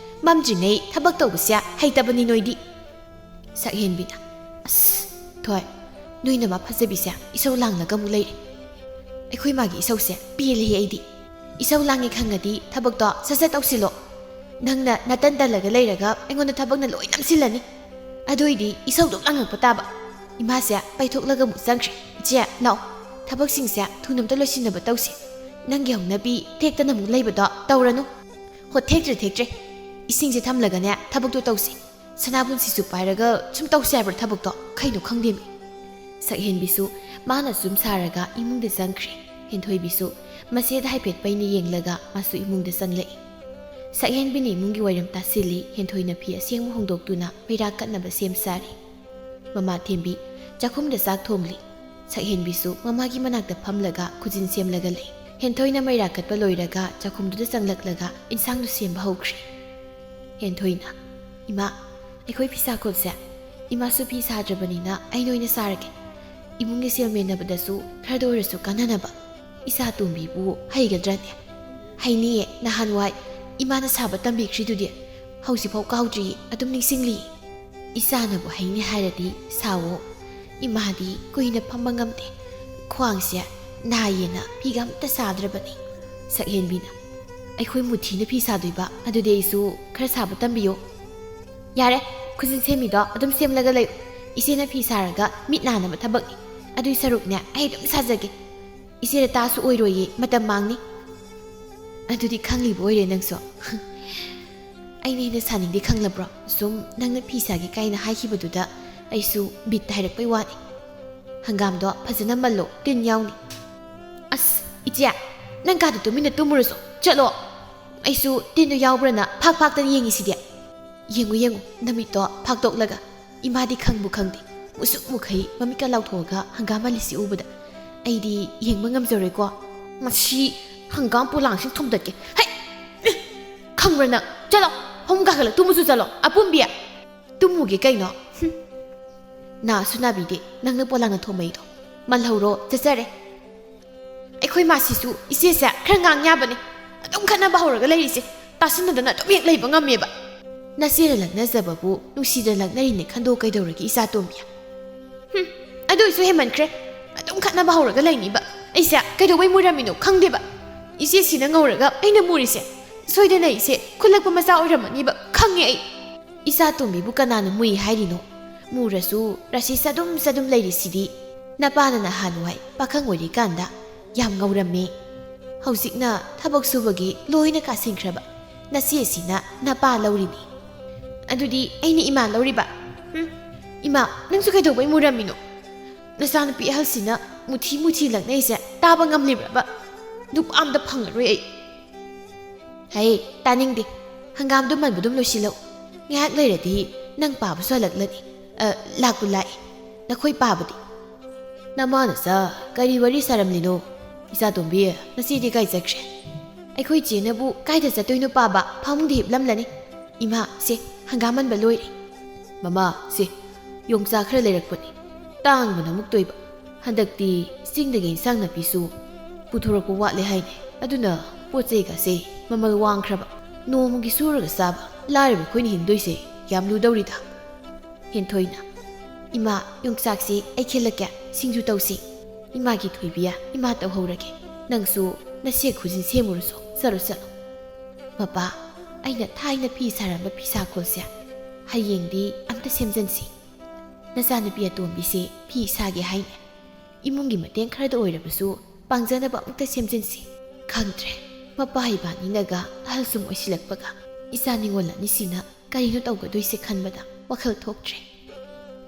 ꯃꯝꯗ꯭ꯔꯤꯉꯩ ꯊꯕꯛ ꯇꯧꯕꯁꯦ ꯍꯩꯇꯕꯅꯤ ꯅꯣꯏꯗꯤ꯫" ꯁꯛꯍꯦꯟꯕꯤꯅ, "ꯑꯁ, ꯊꯣꯏ, ꯅꯣꯏ ꯅꯃꯥ ꯐꯖꯕꯤꯁꯦ ꯏꯁꯧ ꯂꯥꯡꯂꯒ ꯑꯃꯨꯛ ꯂꯩꯔꯦ꯫ ꯑꯩꯈꯣꯏ ꯃꯥꯒꯤ ꯏꯁꯧꯁꯦ ꯄꯦꯜꯂꯦꯍꯦ ꯑꯩꯗꯤ꯫ ꯏꯁꯧ ꯂꯥꯡꯉꯦ ꯈꯪꯉꯗꯤ ꯊꯕꯛꯇꯣ ꯁꯠ ꯁꯠ ꯇꯧꯁꯤꯜꯂꯣ꯫ ꯅꯪꯅ ꯅꯇꯟ ꯇꯜꯂꯒ ꯂꯩꯔꯒ ꯑꯩꯉꯣꯟꯗ ꯊꯕꯛꯅ ꯂꯣꯏ ꯅꯝꯁꯤꯜꯂꯅꯤ꯫ ꯑꯗꯨꯏꯗꯤ ꯏꯁꯧꯗꯨꯝ ꯂꯥꯡꯉꯛꯄ ꯇꯥꯕ꯫" ꯏꯃꯥꯁꯦ ꯄꯩꯊꯣꯛꯂꯒ ꯑꯃꯨꯛ ꯆꯪꯈ꯭ꯔꯦ꯫ "ꯏꯆꯦ, ꯂꯥꯛꯑꯣ꯫ ꯊꯕꯛꯁꯤꯡꯁꯦ ꯊꯨꯅ ꯑꯝꯇ ꯂꯣꯏꯁꯤꯟꯅꯕ ꯇꯧꯁꯤ꯫ ꯅꯪꯒꯤ ꯍꯧꯅꯕꯤ ꯊꯦꯛꯇꯅ ꯑꯃꯨꯛ ꯂꯩꯕꯗꯣ ꯇꯧꯔꯅꯨ꯫" "ꯍꯣ, ꯊꯦꯛꯇ꯭ꯔꯦ, ꯊꯦꯛꯇ꯭ꯔꯦ꯫ ꯏꯁꯤꯡꯁꯦ ꯊꯝꯂꯒꯅꯦ ꯊꯕꯛꯇꯣ ꯇꯧꯁꯤ꯫ ꯁꯅꯥꯕꯨꯟꯁꯤꯁꯨ ꯄꯥꯏꯔꯒ ꯁꯨꯝ ꯇꯧꯁꯦ ꯍꯥꯏꯕ꯭ꯔꯣ ꯊꯕꯛꯇꯣ? ꯀꯩꯅꯣ ꯈꯪꯗꯦꯃꯤ꯫" ꯁꯛꯍꯦꯟꯕꯤꯁꯨ ꯃꯥꯅ ꯁꯨꯝ ꯁꯥꯔꯒ ꯏꯃꯨꯡꯗ ꯆꯪꯈ꯭ꯔꯦ꯫ ꯍꯦꯟꯊꯣꯏꯕꯤꯁꯨ ꯃꯁꯦꯗ ꯍꯥꯏꯐꯦꯠ ꯄꯩꯅ ꯌꯦꯡꯂꯒ ꯃꯥꯁꯨ ꯏꯃꯨꯡꯗ ꯆꯪꯂꯛꯏ꯫ ꯁꯛꯍꯦꯟꯕꯤꯅ ꯏꯃꯨꯡꯒꯤ ꯋꯥꯏꯔꯝ ꯇꯥꯁꯤꯜꯂꯤ꯫ ꯍꯦꯟꯊꯣꯏꯅ ꯐꯤ ꯑꯁꯦꯡꯕ ꯍꯣꯡꯗꯣꯛꯇꯨꯅ ꯃꯩꯔꯥ ꯀꯠꯅꯕ ꯁꯦꯝ ꯁꯥꯔꯤ꯫ ꯃꯃꯥ ꯊꯦꯝꯕꯤ ꯆꯥꯛꯈꯨꯝꯗ ꯆꯥꯛ ꯊꯣꯡꯂꯤ꯫ ꯁꯛꯍꯦꯟꯕꯤꯁꯨ ꯃꯃꯥꯒꯤ ꯃꯅꯥꯛꯇ ꯐꯝꯂꯒ ꯈꯨꯖꯤꯟ ꯁꯦꯝꯂꯒ ꯂꯩ꯫ ꯍꯦꯟꯊꯣꯏꯅ ꯃꯩꯔꯥ ꯀꯠꯄ ꯂꯣꯏꯔꯒ ꯆꯥꯛꯈꯨꯝꯗꯨꯗ ꯆꯪꯂꯛꯂꯒ ꯏꯟꯁꯥꯡꯗꯨ ꯁꯦꯝꯕ ꯍꯧꯈ꯭ꯔꯦ꯫ ꯍꯦꯟꯊꯣꯏꯅ, "ꯏꯃꯥ, ꯑꯩꯈꯣꯏ ꯐꯤꯁꯥ ꯈꯣꯠꯁꯦ ꯏꯃꯥꯁꯨ ꯐꯤ ꯁꯥꯗ꯭ꯔꯕꯅꯤꯅ ꯑꯩꯅ ꯑꯣꯏꯅ ꯁꯥꯔꯒꯦ꯫ ꯏꯃꯨꯡꯒꯤ ꯁꯦꯜ ꯃꯦꯟꯅꯕꯗꯁꯨ ꯈꯔꯗ ꯑꯣꯏꯔꯁꯨ ꯀꯥꯟꯅꯅꯕ꯫ ꯏꯆꯥ ꯇꯣꯝꯕꯤꯕꯨ ꯍꯩꯒꯗ꯭ꯔꯅꯦ?" "ꯍꯩꯅꯤꯌꯦ, ꯅꯍꯥꯟꯋꯥꯏ ꯏꯃꯥꯅ ꯁꯥꯕ ꯇꯝꯕꯤꯈ꯭ꯔꯤꯗꯨꯗꯤ꯫ ꯍꯧꯖꯤꯛꯐꯥꯎ ꯀꯥꯎꯗ꯭ꯔꯤꯌꯦ, ꯑꯗꯨꯝ ꯅꯤꯡꯁꯤꯡꯂꯤꯌꯦ꯫ ꯏꯆꯥꯅꯕꯨ ꯍꯩꯅꯤ ꯍꯥꯏꯔꯗꯤ ꯁꯥꯋꯣ꯫ ꯏꯃꯥꯗꯤ ꯀꯨꯏꯅ ꯐꯝꯕ ꯉꯝꯗꯦ, ꯈ꯭ꯋꯥꯡꯁꯦ ꯅꯥꯏꯌꯦꯅ ꯐꯤꯒ ꯑꯝꯇ ꯁꯥꯗ꯭ꯔꯕꯅꯤ꯫" ꯁꯛꯍꯦꯟꯕꯤꯅ, "ꯑꯩꯈꯣꯏ ꯃꯨꯊꯤꯅ ꯐꯤ ꯁꯥꯗꯣꯏꯕ, ꯑꯗꯨꯗꯤ ꯑꯩꯁꯨ ꯈꯔ ꯁꯥꯕ ꯇꯝꯕꯤꯌꯣ꯫" "ꯌꯥꯔꯦ, ꯈꯨꯖꯤꯟ ꯁꯦꯝꯃꯤꯗꯣ ꯑꯗꯨꯝ ꯁꯦꯝꯂꯒ ꯂꯩꯌꯨ꯫ ꯏꯆꯦꯅ ꯐꯤ ꯁꯥꯔꯒ ꯃꯤꯠ ꯅꯥꯅꯕ ꯊꯕꯛꯅꯤ꯫ ꯑꯗꯨꯏ ꯁꯔꯨꯛꯅꯦ, ꯑꯩ ꯑꯗꯨꯝ ꯁꯥꯖꯒꯦ꯫ ꯏꯆꯦꯗ ꯇꯥꯁꯨ ꯑꯣꯏꯔꯣꯏꯌꯦ, ꯃꯇꯝ ꯃꯥꯡꯅꯤ꯫" "ꯑꯗꯨꯗꯤ ꯈꯪꯂꯤꯕ ꯑꯣꯏꯔꯦ ꯅꯪꯁꯨ꯫" "ꯑꯩꯅ ꯍꯦꯟꯅ ꯁꯥꯅꯤꯡꯗꯦ ꯈꯪꯂꯕ꯭ꯔꯣ? ꯁꯨꯝ ꯅꯪꯅ ꯐꯤ ꯁꯥꯒꯦ ꯀꯥꯏꯅ ꯍꯥꯏꯈꯤꯕꯗꯨꯗ ꯑꯩꯁꯨ ꯕꯤꯠ ꯍꯥꯏꯔꯛꯄꯩ ꯋꯥꯅꯤ꯫" "ꯍꯪꯒꯥꯝꯗꯣ ꯐꯖꯅ ꯃꯜꯂꯣ, ꯇꯤꯟ ꯌꯥꯎꯅꯤ꯫" "ꯑꯁ, ꯏꯆꯦ, ꯅꯪ ꯀꯥꯗ ꯇꯨꯃꯤꯟꯅ ꯇꯨꯝꯃꯨꯔꯁꯨ ꯆꯠꯂꯣ꯫ ꯑꯩꯁꯨ ꯇꯤꯟꯗꯣ ꯌꯥꯎꯕ꯭ꯔꯅ ꯐꯥꯛ ꯐꯥꯛꯇꯅ ꯌꯦꯡꯉꯤꯁꯤꯗꯤ꯫ ꯌꯦꯡꯉꯨ, ꯌꯦꯡꯉꯨ, ꯅꯃꯤꯠꯇꯣ ꯐꯥꯛꯇꯣꯛꯂꯒ꯫ ꯏꯃꯥꯗꯤ ꯈꯪꯕꯨ ꯈꯪꯗꯦ, ꯃꯨꯁꯨꯛ ꯃꯨꯈꯩ ꯃꯃꯤꯠꯀ ꯂꯥꯎꯊꯣꯛꯑꯒ ꯍꯪꯒꯥꯝ ꯃꯥꯜꯂꯤꯁꯤ ꯎꯕꯗ꯫ ꯑꯩꯗꯤ ꯌꯦꯡꯕ ꯉꯝꯖꯔꯣꯏꯀꯣ꯫ ꯃꯁꯤ ꯍꯪꯒꯥꯝ ꯄꯣꯂꯥꯡꯁꯤꯡ ꯊꯣꯝꯗꯠꯀꯦ꯫ ꯍꯩ! ꯈꯪꯕ꯭ꯔꯥ ꯅꯪ? ꯆꯠꯂꯣ, ꯐꯃꯨꯡ ꯀꯥꯈꯠꯂ ꯇꯨꯝꯃꯨꯁꯨ ꯆꯠꯂꯣ, ꯑꯄꯨꯝꯕꯤ꯫ ꯇꯨꯝꯃꯨꯒꯦ ꯀꯩꯅꯣ? ꯍꯨꯝ꯫ ꯅꯥꯁꯨ ꯅꯥꯕꯤꯗꯦ, ꯅꯪꯅ ꯄꯣꯂꯥꯡꯅ ꯊꯣꯝꯃꯩꯗꯣ꯫ ꯃꯜꯍꯧꯔꯣ, ꯆꯠꯆꯔꯦ꯫" ꯑꯩꯈꯣꯏ ꯃꯥꯁꯤꯁꯨ ꯏꯆꯦꯁꯦ ꯈꯔ ꯉꯥꯡ ꯌꯥꯕꯅꯦ꯫ ꯑꯗꯨꯝ ꯈꯠꯅꯕ ꯍꯧꯔꯒ ꯂꯩꯔꯤꯁꯦ꯫ ꯇꯥꯁꯤꯟꯅꯗꯅ ꯑꯗꯨꯝ ꯍꯦꯛ ꯂꯩꯕ ꯉꯝꯃꯦꯕ꯫ ꯅꯆꯦꯅ ꯂꯛꯅꯖꯕꯕꯨ ꯅꯨꯡꯁꯤꯗ ꯂꯛꯅꯔꯤꯅꯦ ꯈꯟꯗꯣꯛ ꯀꯩꯗꯧꯔꯒꯦ ꯏꯆꯥ ꯇꯣꯝꯕꯤ? ꯍꯨꯝ, ꯑꯗꯨ ꯑꯣꯏꯁꯨ ꯍꯦꯟꯃꯟꯈ꯭ꯔꯦ꯫ ꯑꯗꯨꯝ ꯈꯠꯅꯕ ꯍꯧꯔꯒ ꯂꯩꯅꯤꯕ꯫ ꯑꯩꯁꯦ ꯀꯩꯗꯧꯕꯩ ꯃꯨꯔꯝꯃꯤꯅꯣ ꯈꯪꯗꯦꯕ꯫ ꯏꯆꯦꯁꯤꯅ ꯉꯧꯔꯒ ꯑꯩꯅ ꯃꯨꯔꯤꯁꯦ꯫ ꯁꯣꯏꯗꯅ ꯑꯩꯁꯦ ꯈꯨꯜꯂꯛꯄ ꯃꯆꯥ ꯑꯣꯏꯔꯝꯃꯅꯤꯕ꯫ ꯈꯪꯉꯦ ꯑꯩ꯫ ꯏꯆꯥ ꯇꯣꯝꯕꯤꯕꯨ ꯀꯅꯥꯅ ꯃꯨꯏ ꯍꯥꯏꯔꯤꯅꯣ? ꯃꯨꯔꯁꯨ ꯔꯥꯁꯤ ꯆꯗꯨꯝ ꯆꯗꯨꯝ ꯂꯩꯔꯤꯁꯤꯗꯤ꯫ ꯅꯄꯥꯅ ꯅꯍꯥꯟꯋꯥꯏ ꯄꯥꯈꯪ ꯑꯣꯏꯔꯤꯀꯥꯟꯗ ꯌꯥꯝ ꯉꯧꯔꯝꯃꯤ꯫ ꯍꯧꯖꯤꯛꯅ ꯊꯕꯛ ꯁꯨꯕꯒꯤ ꯂꯣꯏꯅ ꯀꯥꯁꯤꯟꯈ꯭ꯔꯕ꯫ ꯅꯆꯦꯁꯤꯅ ꯅꯄꯥ ꯂꯧꯔꯤꯅꯤ꯫ ꯑꯗꯨꯗꯤ ꯑꯩꯅ ꯏꯃꯥ ꯂꯧꯔꯤꯕ? ꯍꯨꯝ? ꯏꯃꯥ, ꯅꯪꯁꯨ ꯀꯩꯗꯧꯕꯩ ꯃꯨꯔꯝꯃꯤꯅꯣ? ꯅꯆꯥꯅꯨꯄꯤ ꯑꯍꯜꯁꯤꯅ ꯃꯨꯊꯤ ꯃꯨꯊꯤ ꯂꯛꯅꯩꯁꯦ ꯇꯥꯕ ꯉꯝꯂꯤꯕ꯭ꯔꯕ? ꯅꯨꯄꯥ ꯑꯝꯇ ꯐꯪꯉꯔꯣꯏ ꯑꯩ꯫ ꯍꯩ, ꯇꯥꯅꯤꯡꯗꯦ꯫ ꯍꯪꯒꯥꯝꯗꯣ ꯃꯟꯕꯗꯨꯝ ꯂꯣꯏꯁꯤꯜꯂꯛꯎ꯫ ꯉꯥꯏꯍꯥꯛ ꯂꯩꯔꯗꯤ ꯅꯪ ꯄꯥꯕꯁꯨ ꯍꯜꯂꯛꯂꯅꯤ꯫ ꯑ, ꯂꯥꯛꯄꯨ ꯂꯥꯛꯏ꯫ ꯅꯈꯣꯏ ꯄꯥꯕꯗꯤ? ꯅꯃꯥ ꯅꯆꯥ ꯀꯔꯤ ꯋꯥꯔꯤ ꯁꯥꯔꯝꯂꯤꯅꯣ? ꯏꯆꯥꯇꯣꯝꯕꯤ, ꯅꯆꯦꯗꯤ ꯀꯥꯏ ꯆꯠꯈ꯭ꯔꯦ? ꯑꯩꯈꯣꯏ ꯆꯦꯅꯕꯨ ꯀꯥꯏꯗ ꯆꯠꯇꯣꯏꯅꯣ ꯄꯥꯕ? ꯐꯃꯨꯡꯗ ꯍꯤꯞꯂꯝꯂꯅꯤ꯫ ꯏꯃꯥ, ꯁꯦ, ꯍꯪꯒꯥꯝ ꯃꯟꯕ ꯂꯣꯏꯔꯦ꯫ ꯃꯃꯥ, ꯁꯦ, ꯌꯣꯡꯆꯥꯛ ꯈꯔ ꯂꯩꯔꯛꯄꯅꯤ꯫ ꯇꯥꯡꯕꯅ ꯑꯃꯨꯛ ꯇꯣꯏꯕ꯫ ꯍꯟꯗꯛꯇꯤ ꯆꯤꯡꯗꯒꯤ ꯏꯟꯁꯥꯡ ꯅꯥꯄꯤꯁꯨ ꯄꯨꯊꯣꯔꯛꯄ ꯋꯥꯠꯂꯦ ꯍꯥꯏꯅꯦ꯫ ꯑꯗꯨꯅ ꯄꯣꯠ ꯆꯩꯒꯁꯦ ꯃꯃꯜ ꯋꯥꯡꯈ꯭ꯔꯕ꯫ ꯅꯣꯡꯃꯒꯤ ꯁꯨꯔꯒ ꯆꯥꯕ ꯂꯥꯏꯔꯕ ꯑꯩꯈꯣꯏꯅ ꯍꯤꯡꯗꯣꯏꯁꯦ ꯌꯥꯝ ꯂꯨꯗꯧꯔꯤꯗ꯫ ꯍꯦꯟꯊꯣꯏꯅ, "ꯏꯃꯥ, ꯌꯣꯡꯆꯥꯛꯁꯤ ꯑꯩ ꯈꯤꯜꯂꯛꯀꯦ, ꯁꯤꯡꯖꯨ ꯇꯧꯁꯤ꯫ ꯏꯃꯥꯒꯤ ꯊꯣꯏꯕꯤꯌꯥ, ꯏꯃꯥ ꯇꯧꯍꯧꯔꯒꯦ꯫ ꯅꯪꯁꯨ ꯅꯁꯦ ꯈꯨꯖꯤꯟ ꯁꯦꯝꯃꯨꯔꯁꯨ, ꯆꯠꯂꯣ, ꯆꯠꯂꯣ꯫" "ꯃꯄꯥ, ꯑꯩꯅ ꯊꯥꯏꯅ ꯐꯤ ꯁꯥꯔꯝꯕ ꯐꯤꯁꯥ ꯀꯣꯜꯁꯦ ꯍꯌꯦꯡꯗꯤ ꯑꯝꯇ ꯁꯦꯝꯖꯟꯁꯤ꯫ ꯅꯆꯥꯅꯨꯄꯤ ꯑꯇꯣꯝꯕꯤꯁꯦ ꯐꯤ ꯁꯥꯒꯦ ꯍꯥꯏꯅꯦ꯫ ꯏꯃꯨꯡꯒꯤ ꯃꯇꯦꯡ ꯈꯔꯗ ꯑꯣꯏꯔꯕꯁꯨ ꯄꯥꯡꯖꯅꯕ ꯑꯃꯨꯛꯇ ꯁꯦꯝꯖꯤꯟꯁꯤ꯫" ꯈꯪꯗ꯭ꯔꯦ, ꯃꯄꯥ ꯏꯕꯥꯅꯤꯅꯒ ꯑꯍꯜ ꯁꯨꯝ ꯑꯣꯏꯁꯤꯜꯂꯛꯄꯒ ꯏꯆꯥ ꯅꯤꯉꯣꯜ ꯑꯅꯤꯁꯤꯅ ꯀꯔꯤꯅꯣ ꯇꯧꯒꯗꯣꯏꯁꯦ ꯈꯟꯕꯗ ꯋꯥꯈꯜ ꯊꯣꯛꯇ꯭ꯔꯦ꯫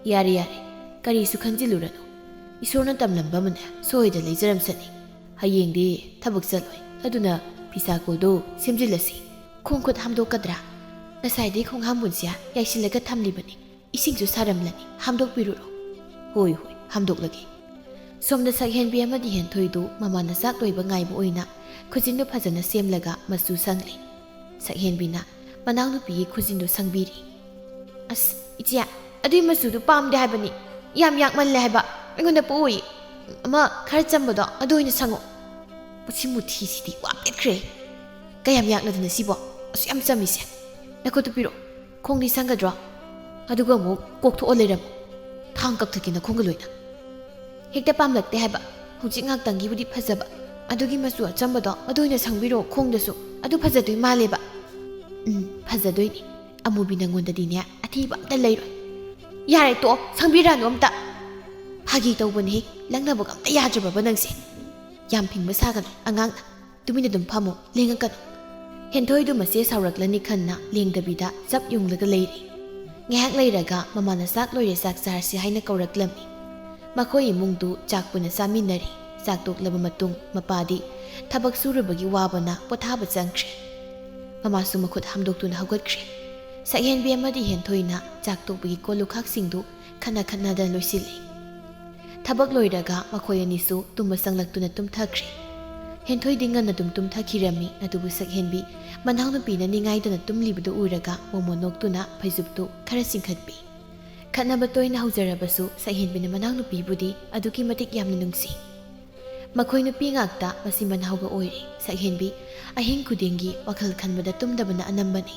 ꯌꯥꯔꯦ, ꯌꯥꯔꯦ, ꯀꯔꯤꯁꯨ ꯈꯟꯖꯤꯜꯂꯨꯔꯅꯨ꯫ ꯏꯁꯣꯔꯅ ꯇꯝꯂꯝꯕ ꯑꯃꯅꯦ ꯁꯣꯏꯗ ꯂꯩꯖꯔꯝꯁꯅꯤ꯫ ꯍꯌꯦꯡꯗꯤ ꯊꯕꯛ ꯆꯠꯂꯣꯏ, ꯑꯗꯨꯅ ꯐꯤꯁꯥ ꯀꯣꯜꯗꯣ ꯁꯦꯝꯖꯤꯜꯂꯁꯤ꯫ ꯈꯣꯡ ꯈꯨꯠ ꯍꯥꯝꯗꯣꯛꯀꯗ꯭ꯔꯥ? ꯉꯁꯥꯏꯗꯩ ꯈꯣꯡ ꯍꯥꯝꯕꯨꯟꯁꯦ ꯌꯥꯏꯁꯤꯜꯂꯒ ꯊꯝꯂꯤꯕꯅꯤ꯫ ꯏꯁꯤꯡꯁꯨ ꯁꯥꯔꯝꯂꯅꯤ, ꯍꯥꯝꯗꯣꯛꯄꯤꯔꯨꯔꯣ꯫ ꯍꯣꯏ, ꯍꯣꯏ, ꯍꯥꯝꯗꯣꯛꯂꯒꯦ꯫ ꯁꯣꯝꯗ ꯁꯛꯍꯦꯟꯕꯤ ꯑꯃꯗꯤ ꯍꯦꯟꯊꯣꯏꯗꯨ ꯃꯃꯥꯅ ꯆꯥꯛ ꯂꯣꯏꯕ ꯉꯥꯏꯕ ꯑꯣꯏꯅ ꯈꯨꯖꯤꯟꯗꯨ ꯐꯖꯅ ꯁꯦꯝꯂꯒ ꯃꯆꯨ ꯁꯪꯂꯤ꯫ ꯁꯛꯍꯦꯟꯕꯤꯅ ꯃꯅꯥꯎꯅꯨꯄꯤꯒꯤ ꯈꯨꯖꯤꯟꯗꯨ ꯁꯪꯕꯤꯔꯤ꯫ "ꯑꯁ, ꯏꯆꯦ, ꯑꯗꯨꯏ ꯃꯆꯨꯗꯨ ꯄꯥꯝꯗꯦ ꯍꯥꯏꯕꯅꯤ꯫ ꯌꯥꯝ ꯌꯥꯛꯃꯜꯂꯦ ꯍꯥꯏꯕ꯫ ꯑꯩꯉꯣꯟꯗ ꯄꯣꯛꯎꯏ꯫ ꯑꯃ ꯈꯔ ꯆꯝꯕꯗꯣ ꯑꯗꯨ ꯑꯣꯏꯅ ꯁꯪꯉꯣ꯫" ꯃꯁꯤ ꯃꯨꯊꯤꯁꯤꯗꯤ ꯋꯥ ꯄꯦꯠꯈ꯭ꯔꯦ꯫ "ꯀꯌꯥꯝ ꯌꯥꯛꯅꯗꯅ ꯁꯤꯕꯣ? ꯑꯁꯨꯛ ꯌꯥꯝ ꯆꯝꯃꯤꯁꯦ꯫ ꯅꯈꯨꯠꯇꯨ ꯄꯤꯔꯛꯑꯣ꯫ ꯈꯣꯡꯗꯤ ꯁꯪꯒꯗ꯭ꯔꯣ? ꯑꯗꯨꯒ ꯑꯃꯨꯛ ꯀꯣꯛꯊꯣꯛꯑ ꯂꯩꯔꯝꯃꯣ꯫ ꯊꯥꯡ ꯀꯛꯊꯛꯀꯦ ꯅꯈꯣꯡꯒ ꯂꯣꯏꯅ꯫ ꯍꯦꯛꯇ ꯄꯥꯝꯂꯛꯇꯦ ꯍꯥꯏꯕ꯫ ꯍꯧꯖꯤꯛ ꯉꯥꯛꯇꯪꯒꯤꯕꯨꯗꯤ ꯐꯖꯕ꯫ ꯑꯗꯨꯒꯤ ꯃꯆꯨ ꯑꯆꯝꯕꯗꯣ ꯑꯗꯨ ꯑꯣꯏꯅ ꯁꯪꯕꯤꯔꯣ ꯈꯣꯡꯗꯁꯨ꯫ ꯑꯗꯨ ꯐꯖꯗꯣꯏ ꯃꯥꯜꯂꯦꯕ꯫" "ꯎꯝ, ꯐꯖꯗꯣꯏꯅꯤ꯫ ꯑꯃꯨꯕꯤ ꯅꯪꯉꯣꯟꯗꯗꯤꯅꯦ ꯑꯊꯤꯕ ꯑꯝꯇ ꯂꯩꯔꯣꯏ꯫" "ꯌꯥꯔꯦ, ꯇꯣꯛꯑꯣ, ꯁꯪꯕꯤꯔꯅꯨ ꯑꯝꯇ꯫" "ꯐꯥꯒꯤ ꯇꯧꯕꯅꯦꯍꯦ, ꯂꯛꯅꯕꯒ ꯑꯝꯇ ꯌꯥꯗ꯭ꯔꯕꯕ ꯅꯪꯁꯦ?" "ꯌꯥꯝ ꯐꯤꯡꯕ ꯁꯥꯒꯅꯨ ꯑꯉꯥꯡꯅ꯫ ꯇꯨꯃꯤꯟꯅ ꯑꯗꯨꯝ ꯐꯝꯃꯨ, ꯂꯦꯡꯉꯛꯀꯅꯨ꯫" ꯍꯦꯟꯊꯣꯏꯗꯨ ꯃꯆꯦ ꯁꯥꯎꯔꯛꯂꯅꯤ ꯈꯟꯅ ꯂꯦꯡꯗꯕꯤꯗ ꯆꯞ ꯌꯨꯡꯂꯒ ꯂꯩꯔꯤ꯫ ꯉꯥꯏꯍꯥꯛ ꯂꯩꯔꯒ ꯃꯃꯥꯅ "ꯆꯥꯛ ꯂꯣꯏꯔꯦ, ꯆꯥꯛ ꯆꯥꯔꯁꯤ" ꯍꯥꯏꯅ ꯀꯧꯔꯛꯂꯝꯃꯤ꯫ ꯃꯈꯣꯏ ꯏꯃꯨꯡꯗꯨ ꯆꯥꯛ ꯄꯨꯟꯅ ꯆꯥꯃꯤꯟꯅꯔꯤ꯫ ꯆꯥꯛ ꯇꯣꯛꯂꯕ ꯃꯇꯨꯡ ꯃꯄꯥꯗꯤ ꯊꯕꯛ ꯁꯨꯔꯨꯕꯒꯤ ꯋꯥꯕꯅ ꯄꯣꯊꯥꯕ ꯆꯪꯈ꯭ꯔꯦ꯫ ꯃꯃꯥꯁꯨ ꯃꯈꯨꯠ ꯍꯥꯝꯗꯣꯛꯇꯨꯅ ꯍꯧꯒꯠꯈ꯭ꯔꯦ꯫ ꯁꯛꯍꯦꯟꯕꯤ ꯑꯃꯗꯤ ꯍꯦꯟꯊꯣꯏꯅ ꯆꯥꯛ ꯇꯣꯛꯄꯒꯤ ꯀꯣꯜ ꯂꯨꯈꯥꯛꯁꯤꯡꯗꯨ ꯈꯠꯅ ꯈꯠꯅꯗ ꯂꯣꯏꯁꯤꯜꯂꯤ꯫ ꯊꯕꯛ ꯂꯣꯏꯔꯒ ꯃꯈꯣꯏ ꯑꯅꯤꯁꯨ ꯇꯨꯝꯕ ꯆꯪꯂꯛꯇꯨꯅ ꯇꯨꯝꯊꯈ꯭ꯔꯦ꯫ ꯍꯦꯟꯊꯣꯏꯗꯤ ꯉꯟꯅ ꯑꯗꯨꯝ ꯇꯨꯝꯊꯈꯤꯔꯝꯃꯤ, ꯑꯗꯨꯕꯨ ꯁꯛꯍꯦꯟꯕꯤ ꯃꯅꯥꯎꯅꯨꯄꯤꯅ ꯅꯤꯡꯉꯥꯏꯗꯅ ꯇꯨꯝꯂꯤꯕꯗꯨ ꯎꯔꯒ ꯃꯣꯃꯣꯟ ꯅꯣꯛꯇꯨꯅ ꯐꯩꯖꯨꯞꯇꯨ ꯈꯔ ꯆꯤꯡꯈꯠꯄꯤ꯫ ꯈꯠꯅꯕ ꯇꯣꯏꯅ ꯍꯧꯖꯔꯕꯁꯨ ꯁꯛꯍꯦꯟꯕꯤꯅ ꯃꯅꯥꯎꯅꯨꯄꯤꯕꯨꯗꯤ ꯑꯗꯨꯛꯀꯤ ꯃꯇꯤꯛ ꯌꯥꯝꯅ ꯅꯨꯡꯁꯤ꯫ ꯃꯈꯣꯏ ꯅꯨꯄꯤ ꯉꯥꯛꯇ ꯃꯆꯤꯟ ꯃꯅꯥꯎꯒ ꯑꯣꯏꯔꯦ꯫ ꯁꯛꯍꯦꯟꯕꯤ ꯑꯍꯤꯡ ꯈꯨꯗꯤꯡꯒꯤ ꯋꯥꯈꯜ ꯈꯟꯕꯗ ꯇꯨꯝꯗꯕꯅ ꯑꯅꯝꯕꯅꯤ꯫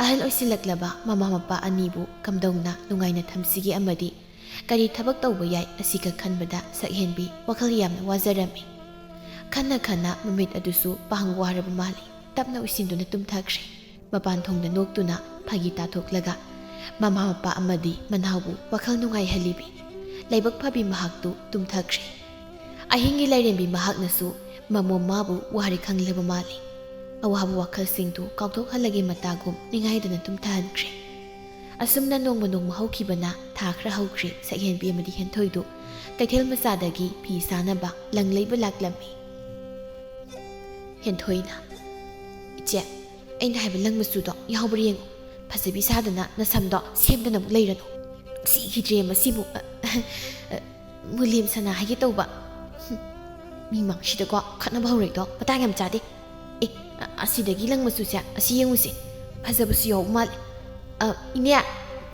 ꯑꯍꯜ ꯑꯣꯏꯁꯤꯜꯂꯛꯂꯕ ꯃꯃꯥ ꯃꯄꯥ ꯑꯅꯤꯕꯨ ꯀꯝꯗꯧꯅ ꯅꯨꯡꯉꯥꯏꯅ ꯊꯝꯁꯤꯒꯦ ꯑꯃꯗꯤ ꯀꯔꯤ ꯊꯕꯛ ꯇꯧꯕ ꯌꯥꯏ, ꯑꯁꯤꯈꯛ ꯈꯟꯕꯗ ꯁꯛꯍꯦꯟꯕꯤ ꯋꯥꯈꯜ ꯌꯥꯝꯅ ꯋꯥꯖꯔꯝꯃꯤ꯫ ꯈꯟꯅ ꯈꯟꯅ ꯃꯃꯤꯠ ꯑꯗꯨꯁꯨ ꯄꯥꯡ ꯋꯥꯔꯕ ꯃꯥꯜꯂꯤ꯫ ꯇꯞꯅ ꯎꯏꯁꯤꯟꯗꯨꯅ ꯇꯨꯝꯊꯈ꯭ꯔꯦ꯫ ꯃꯄꯥꯟ ꯊꯣꯡꯗ ꯅꯣꯛꯇꯨꯅ ꯐꯥꯒꯤ ꯇꯥꯊꯣꯛꯂꯒ ꯃꯃꯥ ꯃꯄꯥ ꯑꯃꯗꯤ ꯃꯅꯥꯎꯕꯨ ꯋꯥꯈꯜ ꯅꯨꯡꯉꯥꯏꯍꯜꯂꯤꯕꯤ꯫ ꯂꯥꯏꯕꯛ ꯐꯕꯤ ꯃꯍꯥꯛꯇꯨ ꯇꯨꯝꯊꯈ꯭ꯔꯦ꯫ ꯑꯍꯤꯡꯒꯤ ꯂꯥꯏꯔꯦꯝꯕꯤ ꯃꯍꯥꯛꯅꯁꯨ ꯃꯃꯣꯝ ꯃꯥꯕꯨ ꯋꯥꯔꯦ ꯈꯪꯂꯕ ꯃꯥꯜꯂꯤ꯫ ꯑꯋꯥꯕ ꯋꯥꯈꯜꯁꯤꯡꯗꯨ ꯀꯥꯎꯊꯣꯛꯍꯜꯂꯒꯦ ꯃꯇꯥꯒꯨꯝ ꯅꯤꯡꯉꯥꯏꯗꯅ ꯇꯨꯝꯊꯍꯟꯈ꯭ꯔꯦ꯫ ꯑꯁꯨꯝꯅ ꯅꯣꯡꯃ ꯅꯣꯡꯃ ꯍꯧꯈꯤꯕꯅ ꯊꯥ ꯈꯔ ꯍꯧꯈ꯭ꯔꯦ꯫ ꯁꯛꯍꯦꯟꯕꯤ ꯑꯃꯗꯤ ꯍꯦꯟꯊꯣꯏꯗꯨ ꯀꯩꯊꯦꯜ ꯃꯆꯥꯗꯒꯤ ꯐꯤ ꯁꯥꯅꯕ ꯂꯪ ꯂꯩꯕ ꯂꯥꯛꯂꯝꯃꯤ꯫ ꯍꯦꯟꯊꯣꯏꯅ, "ꯏꯆꯦ, ꯑꯩꯅ ꯍꯥꯏꯕ ꯂꯪ ꯃꯆꯨꯗꯣ ꯌꯥꯎꯕ꯭ꯔꯥ ꯌꯦꯡꯉꯨ꯫ ꯐꯖꯕꯤ ꯁꯥꯗꯅ ꯅꯁꯝꯗꯣ ꯁꯦꯝꯗꯅ ꯑꯃꯨꯛ ꯂꯩꯔꯅꯨ꯫ ꯁꯤꯈꯤꯗ꯭ꯔꯦ ꯃꯁꯤꯕꯨ꯫ ꯑ, ꯑ, ꯃꯨꯂꯦꯝ ꯁꯅꯥ ꯍꯥꯏꯒꯦ ꯇꯧꯕ꯫ ꯍꯨꯝ, ꯃꯤ ꯃꯥꯡꯁꯤꯗꯀꯣ ꯈꯠꯅꯕ ꯍꯧꯔꯛꯏꯗꯣ ꯃꯇꯥꯡ ꯌꯥꯝ ꯆꯥꯗꯦ꯫ ꯑꯦ, ꯑ, ꯑꯁꯤꯗꯒꯤ ꯂꯪ ꯃꯆꯨꯁꯦ ꯑꯁꯤ ꯌꯦꯡꯉꯨꯁꯦ꯫ ꯐꯖꯕꯁꯨ ꯌꯥꯎꯕ ꯃꯥꯜꯂꯦ꯫ ꯑ, ꯏꯅꯦ,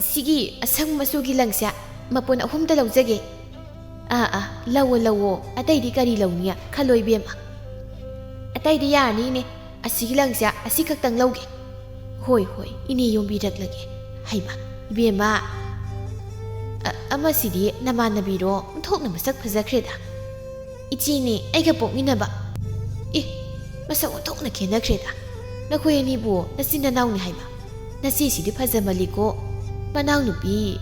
ꯁꯤꯒꯤ ꯑꯁꯪꯕ ꯃꯆꯨꯒꯤ ꯂꯪꯁꯦ ꯃꯄꯨꯟ ꯑꯍꯨꯝꯗ ꯂꯧꯖꯒꯦ꯫" "ꯑꯥ, ꯑꯥ, ꯂꯧꯋꯣ, ꯂꯧꯋꯣ꯫ ꯑꯇꯩꯗꯤ ꯀꯔꯤ ꯂꯧꯅꯤ? ꯈꯜꯂꯣ, ꯏꯕꯦꯝꯃ꯫ ꯑꯇꯩꯗꯤ ꯌꯥꯔꯅꯤ, ꯏꯅꯦ꯫ ꯑꯁꯤꯒꯤ ꯂꯪꯁꯦ ꯑꯁꯤ ꯈꯛꯇꯪ ꯂꯧꯒꯦ꯫" "ꯍꯣꯏ, ꯍꯣꯏ, ꯏꯅꯦ ꯌꯣꯝꯕꯤꯔꯛꯂꯒꯦ꯫" "ꯍꯩꯃꯥ, ꯏꯕꯦꯝꯃ, ꯑ-, ꯑꯃꯁꯤꯗꯤ ꯅꯃꯥꯟꯅꯕꯤꯔꯣ? ꯑꯣꯟꯊꯣꯛꯅ ꯃꯁꯛ ꯐꯖꯈ꯭ꯔꯦꯗ꯫" "ꯏꯆꯦꯅꯦ, ꯑꯩꯒ ꯄꯣꯛꯃꯤꯟꯅꯕ꯫" "ꯑꯦ, ꯃꯁꯛ ꯑꯣꯟꯊꯣꯛꯅ ꯈꯦꯠꯅꯈ꯭ꯔꯦꯗ꯫ ꯅꯈꯣꯏ ꯑꯅꯤꯕꯨ ꯅꯆꯤꯟ ꯅꯅꯥꯎꯅꯤ ꯍꯥꯏꯕ? ꯅꯆꯦꯁꯤꯗꯤ ꯐꯖꯃꯜꯂꯤꯀꯣ꯫ ꯃꯅꯥꯎꯅꯨꯄꯤ,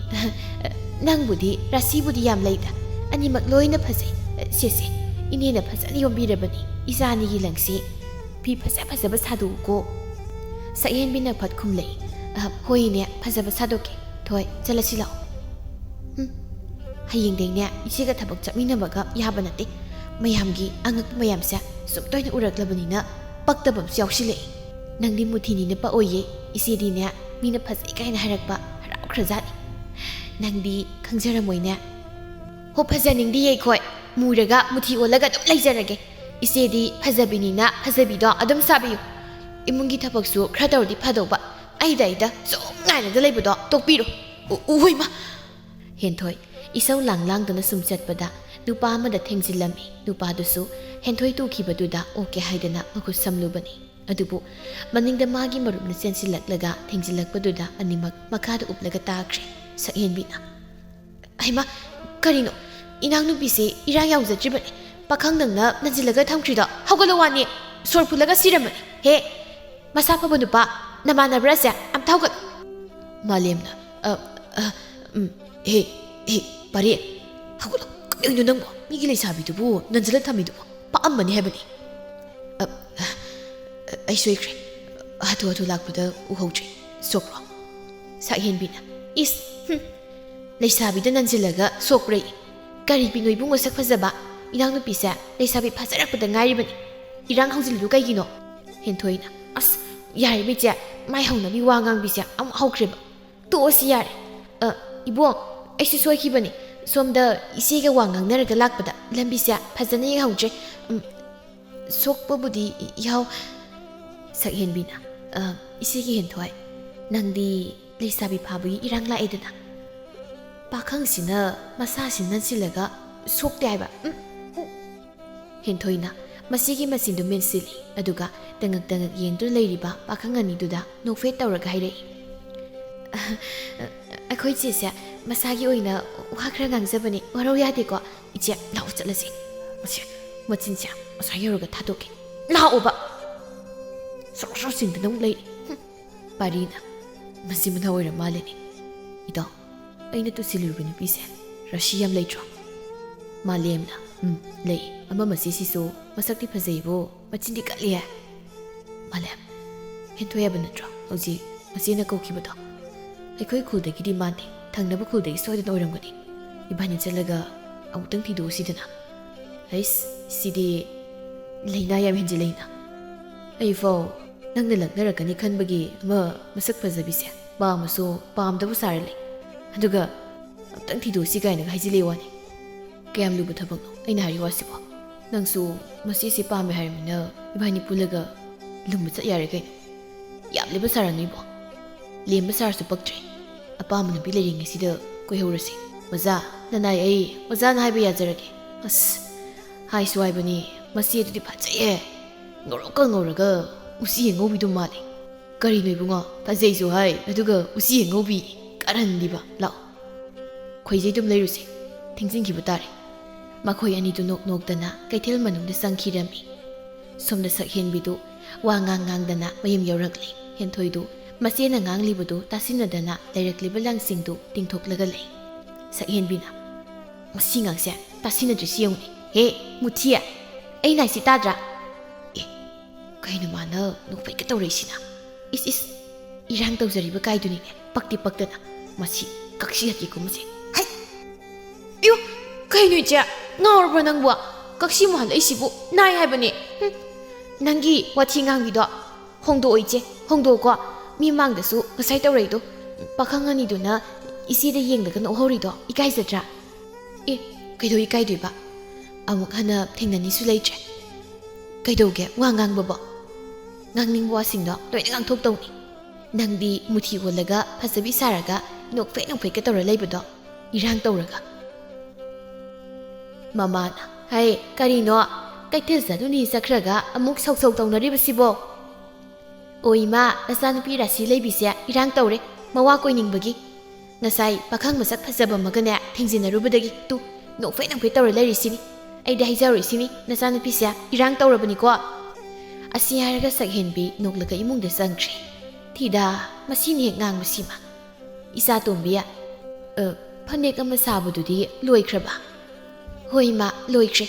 ꯅꯪꯕꯨꯗꯤ ꯔꯥꯁꯤꯕꯨꯗꯤ ꯌꯥꯝ ꯂꯩꯗ꯫ ꯑꯅꯤꯃꯛ ꯂꯣꯏꯅ ꯐꯖꯩ꯫ ꯁꯦ, ꯁꯦ, ꯏꯅꯦꯅ ꯐꯖꯅ ꯌꯣꯝꯕꯤꯔꯕꯅꯤ꯫ ꯏꯆꯥ ꯑꯅꯤꯒꯤ ꯂꯪꯁꯤ ꯐꯤ ꯐꯖ ꯐꯖꯕ ꯁꯥꯗꯣꯛꯎꯀꯣ꯫" ꯁꯛꯍꯦꯟꯕꯤꯅ ꯐꯠ ꯈꯨꯝꯂꯛꯏ, "ꯑ, ꯍꯣꯏ ꯏꯅꯦ, ꯐꯖꯕ ꯁꯥꯗꯣꯛꯀꯦ꯫ ꯊꯣꯏ, ꯆꯠꯂꯁꯤ ꯂꯥꯛꯑꯣ꯫" ꯎꯝ꯫ ꯍꯌꯦꯡꯗꯩꯅꯦ ꯏꯆꯦꯒ ꯊꯕꯛ ꯆꯠꯃꯤꯟꯅꯕꯒ ꯌꯥꯕ ꯅꯠꯇꯦ꯫ ꯃꯌꯥꯝꯒꯤ ꯑꯉꯛꯄ ꯃꯌꯥꯝꯁꯦ ꯁꯨꯝ ꯇꯣꯏꯅ ꯎꯔꯛꯂꯕꯅꯤꯅ ꯄꯛꯇꯕ ꯑꯃꯁꯨ ꯌꯥꯎꯁꯤꯜꯂꯛꯑꯦ꯫ ꯅꯪꯗꯤ ꯃꯨꯊꯤꯅꯤꯅ ꯄꯛꯑꯣꯏꯌꯦ꯫ ꯏꯆꯦꯗꯤꯅꯦ ꯃꯤꯅ ꯐꯖꯩ ꯀꯥꯏꯅ ꯍꯥꯏꯔꯛꯄ ꯍꯔꯥꯎꯈ꯭ꯔꯖꯥꯠꯅꯤ꯫ ꯅꯪꯗꯤ ꯈꯪꯖꯔꯝꯃꯣꯏꯅꯦ꯫ ꯍꯣ, ꯐꯖꯅꯤꯡꯗꯤꯌꯦ ꯑꯩꯈꯣꯏ꯫ ꯃꯨꯔꯒ ꯃꯨꯊꯤ ꯑꯣꯜꯂꯒ ꯑꯗꯨꯝ ꯂꯩꯖꯔꯒꯦ꯫ ꯏꯆꯦꯗꯤ ꯐꯖꯕꯤꯅꯤꯅ ꯐꯖꯕꯤꯗꯣ ꯑꯗꯨꯝ ꯁꯥꯕꯤꯌꯨ꯫ ꯏꯃꯨꯡꯒꯤ ꯊꯕꯛꯁꯨ ꯈꯔ ꯇꯧꯔꯗꯤ ꯐꯗꯧꯕ꯫ ꯑꯩꯗ ꯑꯩꯗ ꯁꯨꯝ ꯉꯥꯏꯔꯒ ꯂꯩꯕꯗꯣ ꯇꯣꯛꯄꯤꯔꯣ꯫ ꯎ-, ꯎ-, ꯍꯣꯏꯃ! ꯍꯦꯟꯊꯣꯏ ꯏꯁꯧ ꯂꯥꯡ ꯂꯥꯡꯗꯨꯅ ꯁꯨꯝ ꯆꯠꯄꯗ ꯅꯨꯄꯥ ꯑꯃꯗ ꯊꯦꯡꯖꯤꯜꯂꯝꯃꯤ꯫ ꯅꯨꯄꯥꯗꯨꯁꯨ ꯍꯦꯟꯊꯣꯏ ꯇꯨꯈꯤꯕꯗꯨꯗ ꯑꯣꯛꯀꯦ ꯍꯥꯏꯗꯅ ꯃꯈꯨꯠ ꯁꯝꯂꯨꯕꯅꯤ꯫ ꯑꯗꯨꯕꯨ ꯃꯅꯤꯡꯗ ꯃꯥꯒꯤ ꯃꯔꯨꯞꯅ ꯆꯦꯟꯁꯤꯜꯂꯛꯂꯒ ꯊꯦꯡꯖꯤꯜꯂꯛꯄꯗꯨꯗ ꯑꯅꯤꯃꯛ ꯃꯈꯥꯗ ꯎꯞꯂꯒ ꯇꯥꯈ꯭ꯔꯦ꯫ ꯁꯛꯍꯦꯟꯕꯤꯅ, "ꯍꯩꯃꯥ, ꯀꯔꯤꯅꯣ? ꯏꯅꯥꯎꯅꯨꯄꯤꯁꯦ ꯏꯔꯥꯡ ꯌꯥꯎꯖꯗ꯭ꯔꯤꯕꯅꯦ꯫ ꯄꯥꯈꯪ ꯅꯪꯅ ꯅꯟꯁꯤꯜꯂꯒ ꯊꯝꯈ꯭ꯔꯤꯗꯣ? ꯍꯧꯒꯠꯂꯣ ꯋꯥꯅꯤ꯫ ꯁꯣꯔ ꯐꯨꯜꯂꯒ ꯁꯤꯔꯝꯃꯅꯤ꯫ ꯍꯦ, ꯃꯁꯥ ꯐꯕ ꯅꯨꯄꯥ, ꯅꯃꯥꯟꯅꯕ꯭ꯔꯥ ꯑꯁꯦ? ꯑꯝꯇ ꯍꯧꯒꯠꯂꯣ!" ꯃꯥꯂꯦꯝꯅ, "ꯑ, ꯑ, ꯎꯝ, ꯍꯦ, ꯍꯦ, ꯄꯥꯔꯦ, ꯍꯧꯒꯠꯂꯣ꯫ ꯀꯩꯅꯣ ꯅꯪꯕꯣ? ꯃꯤꯒꯤ ꯂꯩꯁꯥꯕꯤꯗꯨꯕꯨ ꯅꯟꯁꯤꯜꯂ ꯊꯝꯃꯤꯗꯨꯕꯨ? ꯄꯛꯑꯝꯃꯅꯤ ꯍꯥꯏꯕꯅꯤ꯫ ꯑ, ꯑ, ꯑꯩ ꯁꯣꯏꯈ꯭ꯔꯦ꯫ ꯍꯥꯊꯨ ꯍꯥꯊꯨ ꯂꯥꯛꯄꯗ ꯎꯍꯧꯗ꯭ꯔꯦ꯫ ꯁꯣꯛꯄ꯭ꯔꯣ?" ꯁꯛꯍꯦꯟꯕꯤꯅ, "ꯏꯁ, ꯍꯨꯝ, ꯂꯩꯁꯥꯕꯤꯗ ꯅꯟꯁꯤꯜꯂꯒ ꯁꯣꯛꯄ꯭ꯔꯌꯦ? ꯀꯔꯤ ꯄꯤꯅꯣ ꯏꯕꯨꯡꯉꯣ ꯁꯛ ꯐꯖꯕ? ꯏꯅꯥꯎꯅꯨꯄꯤꯁꯦ ꯂꯩꯁꯥꯕꯤ ꯐꯖꯔꯛꯄꯗ ꯉꯥꯏꯔꯤꯕꯅꯤ꯫ ꯏꯔꯥꯡ ꯍꯧꯖꯤꯜꯂꯤꯗꯨ ꯀꯩꯒꯤꯅꯣ?" ꯍꯦꯟꯊꯣꯏꯅ, "ꯑꯁ, ꯌꯥꯔꯦ ꯏꯆꯦ, ꯃꯥꯏ ꯍꯧꯅꯕꯤ ꯋꯥ ꯉꯥꯡꯕꯤꯁꯦ ꯑꯃꯨꯛ ꯍꯧꯈ꯭ꯔꯦꯕ꯫ ꯇꯣꯛꯑꯁꯤ ꯌꯥꯔꯦ꯫ ꯑ, ꯏꯕꯣꯡ, ꯑꯩꯁꯨ ꯁꯣꯏꯈꯤꯕꯅꯤ꯫ ꯁꯣꯝꯗ ꯏꯆꯦꯒ ꯋꯥ ꯉꯥꯡꯅꯔꯒ ꯂꯥꯛꯄꯗ ꯂꯝꯕꯤꯁꯦ ꯐꯖꯅ ꯌꯦꯡꯍꯧꯗ꯭ꯔꯦ꯫ ꯎꯝ, ꯁꯣꯛꯄꯕꯨꯗꯤ ꯏ-, ꯏꯍꯥꯎ꯫" ꯁꯛꯍꯦꯟꯕꯤꯅ, "ꯑ, ꯏꯆꯦꯒꯤ ꯍꯦꯟꯊꯣꯏ, ꯅꯪꯗꯤ ꯂꯩꯁꯥꯕꯤ ꯐꯥꯕꯒꯤ ꯏꯔꯥꯡ ꯂꯥꯛꯑꯦꯗꯅ꯫ ꯄꯥꯈꯪꯁꯤꯅ ꯃꯁꯥꯁꯤ ꯅꯟꯁꯤꯜꯂꯒ ꯁꯣꯛꯇꯦ ꯍꯥꯏꯕ꯫ ꯎꯝ, ꯎꯝ꯫" ꯍꯦꯟꯊꯣꯏꯅ ꯃꯁꯤꯒꯤ ꯃꯆꯤꯟꯗꯨ ꯃꯦꯟꯁꯤꯜꯂꯤ, ꯑꯗꯨꯒ ꯇꯉꯛ ꯇꯉꯛ ꯌꯦꯡꯗꯨꯅ ꯂꯩꯔꯤꯕ ꯄꯥꯈꯪ ꯑꯅꯤꯗꯨꯗ ꯅꯣꯛꯐꯦꯠ ꯇꯧꯔꯒ ꯍꯥꯏꯔꯛꯏ, "ꯑꯩꯈꯣꯏ ꯆꯦꯁꯦ ꯃꯁꯥꯒꯤ ꯑꯣꯏꯅ ꯋꯥ ꯈꯔ ꯉꯥꯡꯖꯕꯅꯤ, ꯋꯥꯔꯧ ꯌꯥꯗꯦꯀꯣ꯫ ꯏꯆꯦ, ꯂꯥꯛꯑꯣ ꯆꯠꯂꯁꯤ꯫ ꯃꯁꯤ ꯃꯆꯤꯟꯁꯦ ꯑꯁ꯭ꯋꯥꯏ ꯌꯧꯔꯒ ꯊꯥꯗꯣꯛꯀꯦ꯫ ꯂꯥꯛꯑꯣꯕ!" ꯁꯣꯔꯣ ꯁꯣꯔꯣ ꯆꯤꯡꯗꯅ ꯑꯃꯨꯛ ꯂꯩꯔꯤ꯫ ꯍꯨꯝ꯫ ꯄꯥꯔꯤꯅ, "ꯃꯆꯤꯟ ꯃꯅꯥꯎ ꯑꯣꯏꯔ ꯃꯥꯜꯂꯦꯅꯦ꯫ ꯏꯇꯥꯎ, ꯑꯩꯅ ꯇꯨꯁꯤꯜꯂꯨꯔꯤꯕ ꯅꯨꯄꯤꯁꯦ ꯔꯥꯁꯤ ꯌꯥꯝ ꯂꯩꯇ꯭ꯔꯣ?" ꯃꯥꯂꯦꯝꯅ, "ꯎꯝ, ꯂꯩ꯫ ꯑꯃ ꯃꯆꯦꯁꯤꯁꯨ ꯃꯁꯛꯇꯤ ꯐꯖꯩꯕꯨ ꯃꯆꯤꯟꯗꯤ ꯀꯜꯂꯤꯍꯦ꯫" ꯃꯥꯂꯦꯝ, "ꯍꯦꯟꯊꯣꯏ ꯍꯥꯏꯕ ꯅꯠꯇ꯭ꯔꯣ ꯍꯧꯖꯤꯛ ꯃꯆꯦꯅ ꯀꯧꯈꯤꯕꯗꯣ? ꯑꯩꯈꯣꯏ ꯈꯨꯜꯗꯒꯤꯗꯤ ꯃꯥꯟꯗꯦ, ꯊꯪꯅꯕ ꯈꯨꯜꯗꯒꯤ ꯁꯣꯏꯗꯅ ꯑꯣꯏꯔꯝꯒꯅꯤ꯫" ꯏꯕꯥꯅꯤ ꯆꯠꯂꯒ ꯑꯃꯨꯛꯇꯪ ꯊꯤꯗꯣꯛꯎꯁꯤꯗꯅ꯫ ꯍꯩꯁ, ꯁꯤꯗꯤ ꯂꯩꯅꯥ ꯌꯥꯝ ꯍꯦꯟꯖꯤꯜꯂꯛꯏꯅ꯫ ꯑꯩꯐꯥꯎ ꯅꯪꯅ ꯂꯛꯅꯔꯛꯀꯅꯤ ꯈꯟꯕꯒꯤ ꯑꯃ ꯃꯁꯛ ꯐꯖꯕꯤꯁꯦ ꯄꯥꯝꯃꯁꯨ ꯄꯥꯝꯗꯕ ꯁꯥꯔ ꯂꯩ꯫ ꯑꯗꯨꯒ ꯑꯃꯨꯛꯇꯪ ꯊꯤꯗꯣꯛꯎꯁꯤ ꯀꯥꯏꯅꯒ ꯍꯥꯏꯖꯤꯜꯂꯤ ꯋꯥꯅꯤ꯫ ꯀꯌꯥꯝ ꯂꯨꯕ ꯊꯕꯛꯅꯣ ꯑꯩꯅ ꯍꯥꯏꯔꯤ ꯋꯥꯁꯤꯕꯣ? ꯅꯪꯁꯨ ꯃꯁꯤꯁꯦ ꯄꯥꯝꯃꯦ ꯍꯥꯏꯔꯃꯤꯅ ꯏꯕꯥꯅꯤ ꯄꯨꯜꯂꯒ ꯂꯨꯝꯕ ꯆꯠ ꯌꯥꯔꯦ ꯀꯩꯅꯣ꯫ ꯌꯥꯝ ꯂꯦꯝꯕ ꯁꯥꯔꯅꯨ ꯏꯕꯣ꯫ ꯂꯦꯝꯕ ꯁꯥꯔꯁꯨ ꯄꯛꯇ꯭ꯔꯦ꯫ ꯑꯄꯥꯝꯕ ꯅꯨꯄꯤ ꯂꯩꯔꯤꯉꯩꯁꯤꯗ ꯀꯣꯏꯍꯧꯔꯁꯤ꯫ ꯑꯣꯖꯥ, ꯅꯅꯥꯏ ꯑꯩ ꯑꯣꯖꯥꯅ ꯍꯥꯏꯕ ꯌꯥꯖꯔꯒꯦ꯫ ꯑꯁ, ꯍꯥꯏꯁꯨ ꯍꯥꯏꯕꯅꯤ, ꯃꯁꯤ ꯑꯗꯨꯗꯤ ꯐꯖꯩꯍꯦ꯫ ꯉꯧꯔꯣꯛꯀ ꯉꯧꯔꯒ ꯎꯆꯤ ꯑꯉꯧꯕꯤꯗꯨ ꯃꯥꯜꯂꯤ꯫ ꯀꯔꯤꯅꯣ ꯏꯕꯨꯡꯉꯣ, ꯐꯖꯩꯁꯨ ꯍꯥꯏ, ꯑꯗꯨꯒ ꯎꯆꯤ ꯑꯉꯧꯕꯤ? ꯀꯔꯟꯗꯤꯕ꯫ ꯂꯥꯛꯑꯣ, ꯈꯣꯏꯖꯩꯗꯨꯝ ꯂꯩꯔꯨꯁꯦ꯫ ꯊꯦꯡꯖꯤꯟꯈꯤꯕ ꯇꯥꯔꯦ꯫ ꯃꯈꯣꯏ ꯑꯅꯤꯗꯨ ꯅꯣꯛ ꯅꯣꯛꯇꯅ ꯀꯩꯊꯦꯜ ꯃꯅꯨꯡꯗ ꯆꯪꯈꯤꯔꯝꯃꯤ꯫ ꯁꯣꯝꯗ ꯁꯛꯍꯦꯟꯕꯤꯗꯨ ꯋꯥ ꯉꯥꯡ ꯉꯥꯡꯗꯅ ꯃꯌꯨꯝ ꯌꯧꯔꯛꯂꯤ꯫ ꯍꯦꯟꯊꯣꯏꯗꯨ ꯃꯆꯦꯅ ꯉꯥꯡꯂꯤꯕꯗꯨ ꯇꯥꯁꯤꯟꯅꯗꯅ ꯂꯩꯔꯛꯂꯤꯕ ꯂꯪꯁꯤꯡꯗꯨ ꯇꯤꯡꯊꯣꯛꯂꯒ ꯂꯩ꯫ ꯁꯛꯍꯦꯟꯕꯤꯅ, "ꯃꯁꯤ ꯉꯥꯡꯁꯦ ꯇꯥꯁꯤꯟꯅꯗ꯭ꯔꯤꯁꯤ ꯌꯦꯡꯉꯨꯅꯦ꯫ ꯍꯦ, ꯃꯨꯊꯤ, ꯑꯩꯅ ꯍꯥꯏꯁꯤ ꯇꯥꯗ꯭ꯔꯥ?" ꯑꯦ, ꯀꯩꯅꯣ ꯃꯥꯅ ꯅꯣꯛꯐꯦꯠꯀ ꯇꯧꯔꯛꯏꯁꯤꯅ? ꯏꯁ ꯏꯁ, ꯏꯔꯥꯡ ꯇꯧꯖꯔꯤꯕ ꯀꯥꯏꯗꯨꯅꯤꯅꯦ, ꯄꯛꯇꯤ ꯄꯛꯇꯅ꯫ ꯃꯁꯤ ꯀꯛꯁꯤ ꯍꯠꯀꯦ ꯀꯨꯝꯕꯁꯦ꯫ ꯍꯩ! ꯑꯌꯣ, ꯀꯩꯅꯣ ꯏꯆꯦ? ꯉꯥꯎꯔꯕ꯭ꯔꯣ ꯅꯪꯕꯨ? ꯀꯛꯁꯤ ꯃꯨꯍꯜꯂꯛꯏꯁꯤꯕꯨ ꯅꯥꯏ ꯍꯥꯏꯕꯅꯦ꯫ ꯍꯨꯝ, ꯅꯪꯒꯤ ꯋꯥꯊꯤ ꯉꯥꯡꯕꯤꯗꯣ ꯍꯣꯡꯗꯣꯛꯑꯣ ꯏꯆꯦ, ꯍꯣꯡꯗꯣꯛꯑꯣꯀꯣ꯫ ꯃꯤ ꯃꯥꯡꯗꯁꯨ ꯉꯁꯥꯏ ꯇꯧꯔꯛꯏꯗꯣ, ꯄꯥꯈꯪ ꯑꯅꯤꯗꯨꯅ ꯏꯆꯦꯗ ꯌꯦꯡꯂꯒ ꯅꯣꯛꯍꯧꯔꯤꯗꯣ ꯏꯀꯥꯏꯖꯗ꯭ꯔꯥ? ꯑꯦ, ꯀꯩꯗꯧ ꯏꯀꯥꯏꯗꯣꯏꯕ? ꯑꯃꯨꯛ ꯍꯟꯅ ꯊꯦꯡꯅꯅꯤꯁꯨ ꯂꯩꯇ꯭ꯔꯦ꯫ ꯀꯩꯗꯧꯒꯦ ꯋꯥ ꯉꯥꯡꯕꯕꯣ? ꯉꯥꯡꯅꯤꯡꯕ ꯋꯥꯁꯤꯡꯗꯣ ꯂꯣꯏꯅ ꯉꯥꯡꯊꯣꯛꯇꯧꯅꯤ꯫ ꯅꯪꯗꯤ ꯃꯨꯊꯤ ꯑꯣꯜꯂꯒ ꯐꯖꯕꯤ ꯁꯥꯔꯒ ꯅꯣꯛꯐꯦꯠ ꯅꯣꯛꯐꯦꯠꯀ ꯇꯧꯔ ꯂꯩꯕꯗꯣ, ꯏꯔꯥꯡ ꯇꯧꯔꯒ꯫ ꯃꯃꯥꯅ, "ꯍꯩ, ꯀꯔꯤꯅꯣ? ꯀꯩꯊꯦꯜ ꯆꯠꯂꯨꯅꯤ ꯆꯠꯈ꯭ꯔꯒ ꯑꯃꯨꯛ ꯁꯧ ꯁꯧ ꯇꯧꯅꯔꯤꯕꯁꯤꯕꯣ?" "ꯑꯣ ꯏꯃꯥ, ꯅꯆꯥꯅꯨꯄꯤ ꯔꯥꯁꯤ ꯂꯩꯕꯤꯁꯦ ꯏꯔꯥꯡ ꯇꯧꯔꯦ, ꯃꯋꯥ ꯀꯣꯏꯅꯤꯡꯕꯒꯤ꯫ ꯉꯁꯥꯏ ꯄꯥꯈꯪ ꯃꯁꯛ ꯐꯖꯕ ꯑꯃꯒꯅꯦ ꯊꯦꯡꯖꯤꯟꯅꯔꯨꯕꯗꯒꯤ ꯇꯨ ꯅꯣꯛꯐꯦꯠ ꯅꯣꯛꯐꯦꯠ ꯇꯧꯔ ꯂꯩꯔꯤꯁꯤꯅꯤ꯫ ꯑꯩꯗꯤ ꯍꯥꯏꯖꯍꯧꯔꯤꯁꯤꯅꯤ, ꯅꯆꯥꯅꯨꯄꯤꯁꯦ ꯏꯔꯥꯡ ꯇꯧꯔꯕꯅꯤꯀꯣ꯫" ꯑꯁꯤ ꯍꯥꯏꯔꯒ ꯁꯛꯍꯦꯟꯕꯤ ꯅꯣꯛꯂꯒ ꯏꯃꯨꯡꯗ ꯆꯪꯈ꯭ꯔꯦ꯫ ꯊꯤꯗꯥ, ꯃꯁꯤꯅ ꯍꯦꯛ ꯉꯥꯡꯕꯁꯤꯃ꯫ "ꯏꯆꯥ ꯇꯣꯝꯕꯤ, ꯑ, ꯐꯅꯦꯛ ꯑꯃ ꯁꯥꯕꯗꯨꯗꯤ ꯂꯣꯏꯈ꯭ꯔꯕ?" "ꯍꯣꯏ ꯏꯃꯥ, ꯂꯣꯏꯈ꯭ꯔꯦ꯫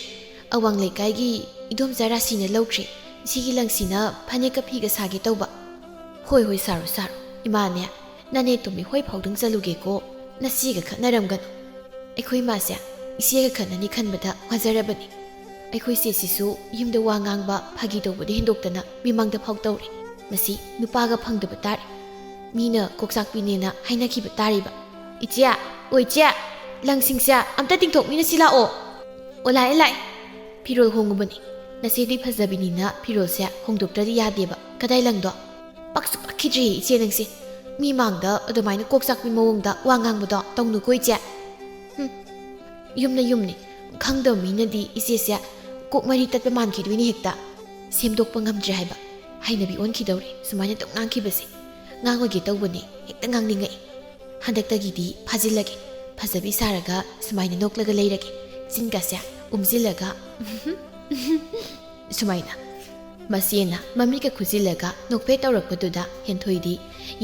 ꯑꯋꯥꯡ ꯂꯩꯀꯥꯏꯒꯤ ꯏꯗꯣꯝꯆꯥ ꯔꯥꯁꯤꯅ ꯂꯧꯈ꯭ꯔꯦ꯫ ꯁꯤꯒꯤ ꯂꯪꯁꯤꯅ ꯐꯅꯦꯛꯀ ꯐꯤꯒ ꯁꯥꯒꯦ ꯇꯧꯕ꯫" "ꯍꯣꯏ ꯍꯣꯏ, ꯁꯥꯔꯣ ꯁꯥꯔꯣ꯫ ꯏꯃꯥꯅꯦ, ꯅꯅꯦ ꯇꯣꯝꯕꯤ ꯍꯣꯏ ꯐꯥꯎꯗꯪ ꯆꯠꯂꯨꯒꯦꯀꯣ꯫ ꯅꯆꯦꯒ ꯈꯠꯅꯔꯝꯒꯅꯨ꯫" ꯑꯩꯈꯣꯏ ꯃꯥꯁꯦ ꯏꯆꯦꯒ ꯈꯠꯅꯅꯤ ꯈꯟꯕꯗ ꯋꯥꯖꯔꯕꯅꯤ꯫ ꯑꯩꯈꯣꯏ ꯆꯦꯁꯤꯁꯨ ꯌꯨꯝꯗ ꯋꯥ ꯉꯥꯡꯕ, ꯐꯥꯒꯤ ꯇꯧꯕꯗꯤ ꯍꯦꯟꯗꯣꯛꯇꯅ ꯃꯤꯃꯥꯡꯗ ꯐꯥꯎ ꯇꯧꯔꯦ꯫ ꯃꯁꯤ ꯅꯨꯄꯥꯒ ꯐꯪꯗꯕ ꯇꯥꯔꯦ꯫ ꯃꯤꯅ ꯀꯣꯛꯆꯥꯛꯄꯤꯅꯦꯅ ꯍꯥꯏꯅꯈꯤꯕ ꯇꯥꯔꯤꯕ꯫ "ꯏꯆꯦ, ꯑꯣ ꯏꯆꯦ, ꯂꯪꯁꯤꯡꯁꯦ ꯑꯝꯇ ꯇꯤꯡꯊꯣꯛꯃꯤꯟꯅꯁꯤ ꯂꯥꯛꯑꯣ꯫" "ꯑꯣ, ꯂꯥꯛꯑꯦ, ꯂꯥꯛꯑꯦ꯫" "ꯐꯤꯔꯣꯜ ꯍꯣꯡꯉꯨꯕꯅꯤ꯫ ꯅꯆꯦꯗꯤ ꯐꯖꯕꯤꯅꯤꯅ ꯐꯤꯔꯣꯜꯁꯦ ꯍꯣꯡꯗꯣꯛꯇ꯭ꯔꯗꯤ ꯌꯥꯗꯦꯕ꯫ ꯀꯗꯥꯏ ꯂꯪꯗꯣ?" "ꯄꯛꯁꯨ ꯄꯛꯈꯤꯗ꯭ꯔꯦ ꯏꯆꯦ ꯅꯪꯁꯦ꯫ ꯃꯤ ꯃꯥꯡꯗ ꯑꯗꯨꯃꯥꯏꯅ ꯀꯣꯛ ꯆꯥꯛꯄꯤ ꯃꯑꯣꯡꯗ ꯋꯥ ꯉꯥꯡꯕꯗꯣ ꯇꯧꯅꯨꯀꯣ ꯏꯆꯦ꯫" "ꯍꯨꯝ, ꯌꯨꯝꯅ ꯌꯨꯝꯅꯤ꯫ ꯈꯪꯗꯕ ꯃꯤꯅꯗꯤ ꯏꯆꯦꯁꯦ ꯀꯣꯛ ꯃꯔꯤ ꯇꯠꯄ ꯃꯥꯟꯈꯤꯗꯣꯏꯅꯤ ꯍꯦꯛꯇ꯫ ꯁꯦꯝꯗꯣꯛꯄ ꯉꯝꯗ꯭ꯔꯦ ꯍꯥꯏꯕ꯫ ꯍꯩꯅꯕꯤ ꯑꯣꯟꯈꯤꯗꯧꯔꯦ ꯁꯨꯃꯥꯏꯅ ꯑꯗꯨꯝ ꯉꯥꯡꯈꯤꯕꯁꯦ꯫ ꯉꯥꯡꯉꯣꯏꯒꯦ ꯇꯧꯕꯅꯦ, ꯍꯦꯛꯇ ꯉꯥꯡꯅꯤꯡꯉꯛꯏ꯫ ꯍꯟꯗꯛꯇꯒꯤꯗꯤ ꯐꯥꯖꯤꯜꯂꯒꯦ꯫ ꯐꯖꯕꯤ ꯁꯥꯔꯒ ꯁꯨꯃꯥꯏꯅ ꯅꯣꯛꯂꯒ ꯂꯩꯔꯒꯦ꯫ ꯆꯤꯟꯒꯁꯦ ꯎꯝꯁꯤꯜꯂꯒ ꯁꯨꯃꯥꯏꯅ꯫" ꯃꯆꯦꯅ ꯃꯃꯤꯠꯀ ꯈꯨꯖꯤꯜꯂꯒ ꯅꯣꯛꯐꯦꯠ ꯇꯧꯔꯛꯄꯗꯨꯗ ꯍꯦꯟꯊꯣꯏꯗꯤ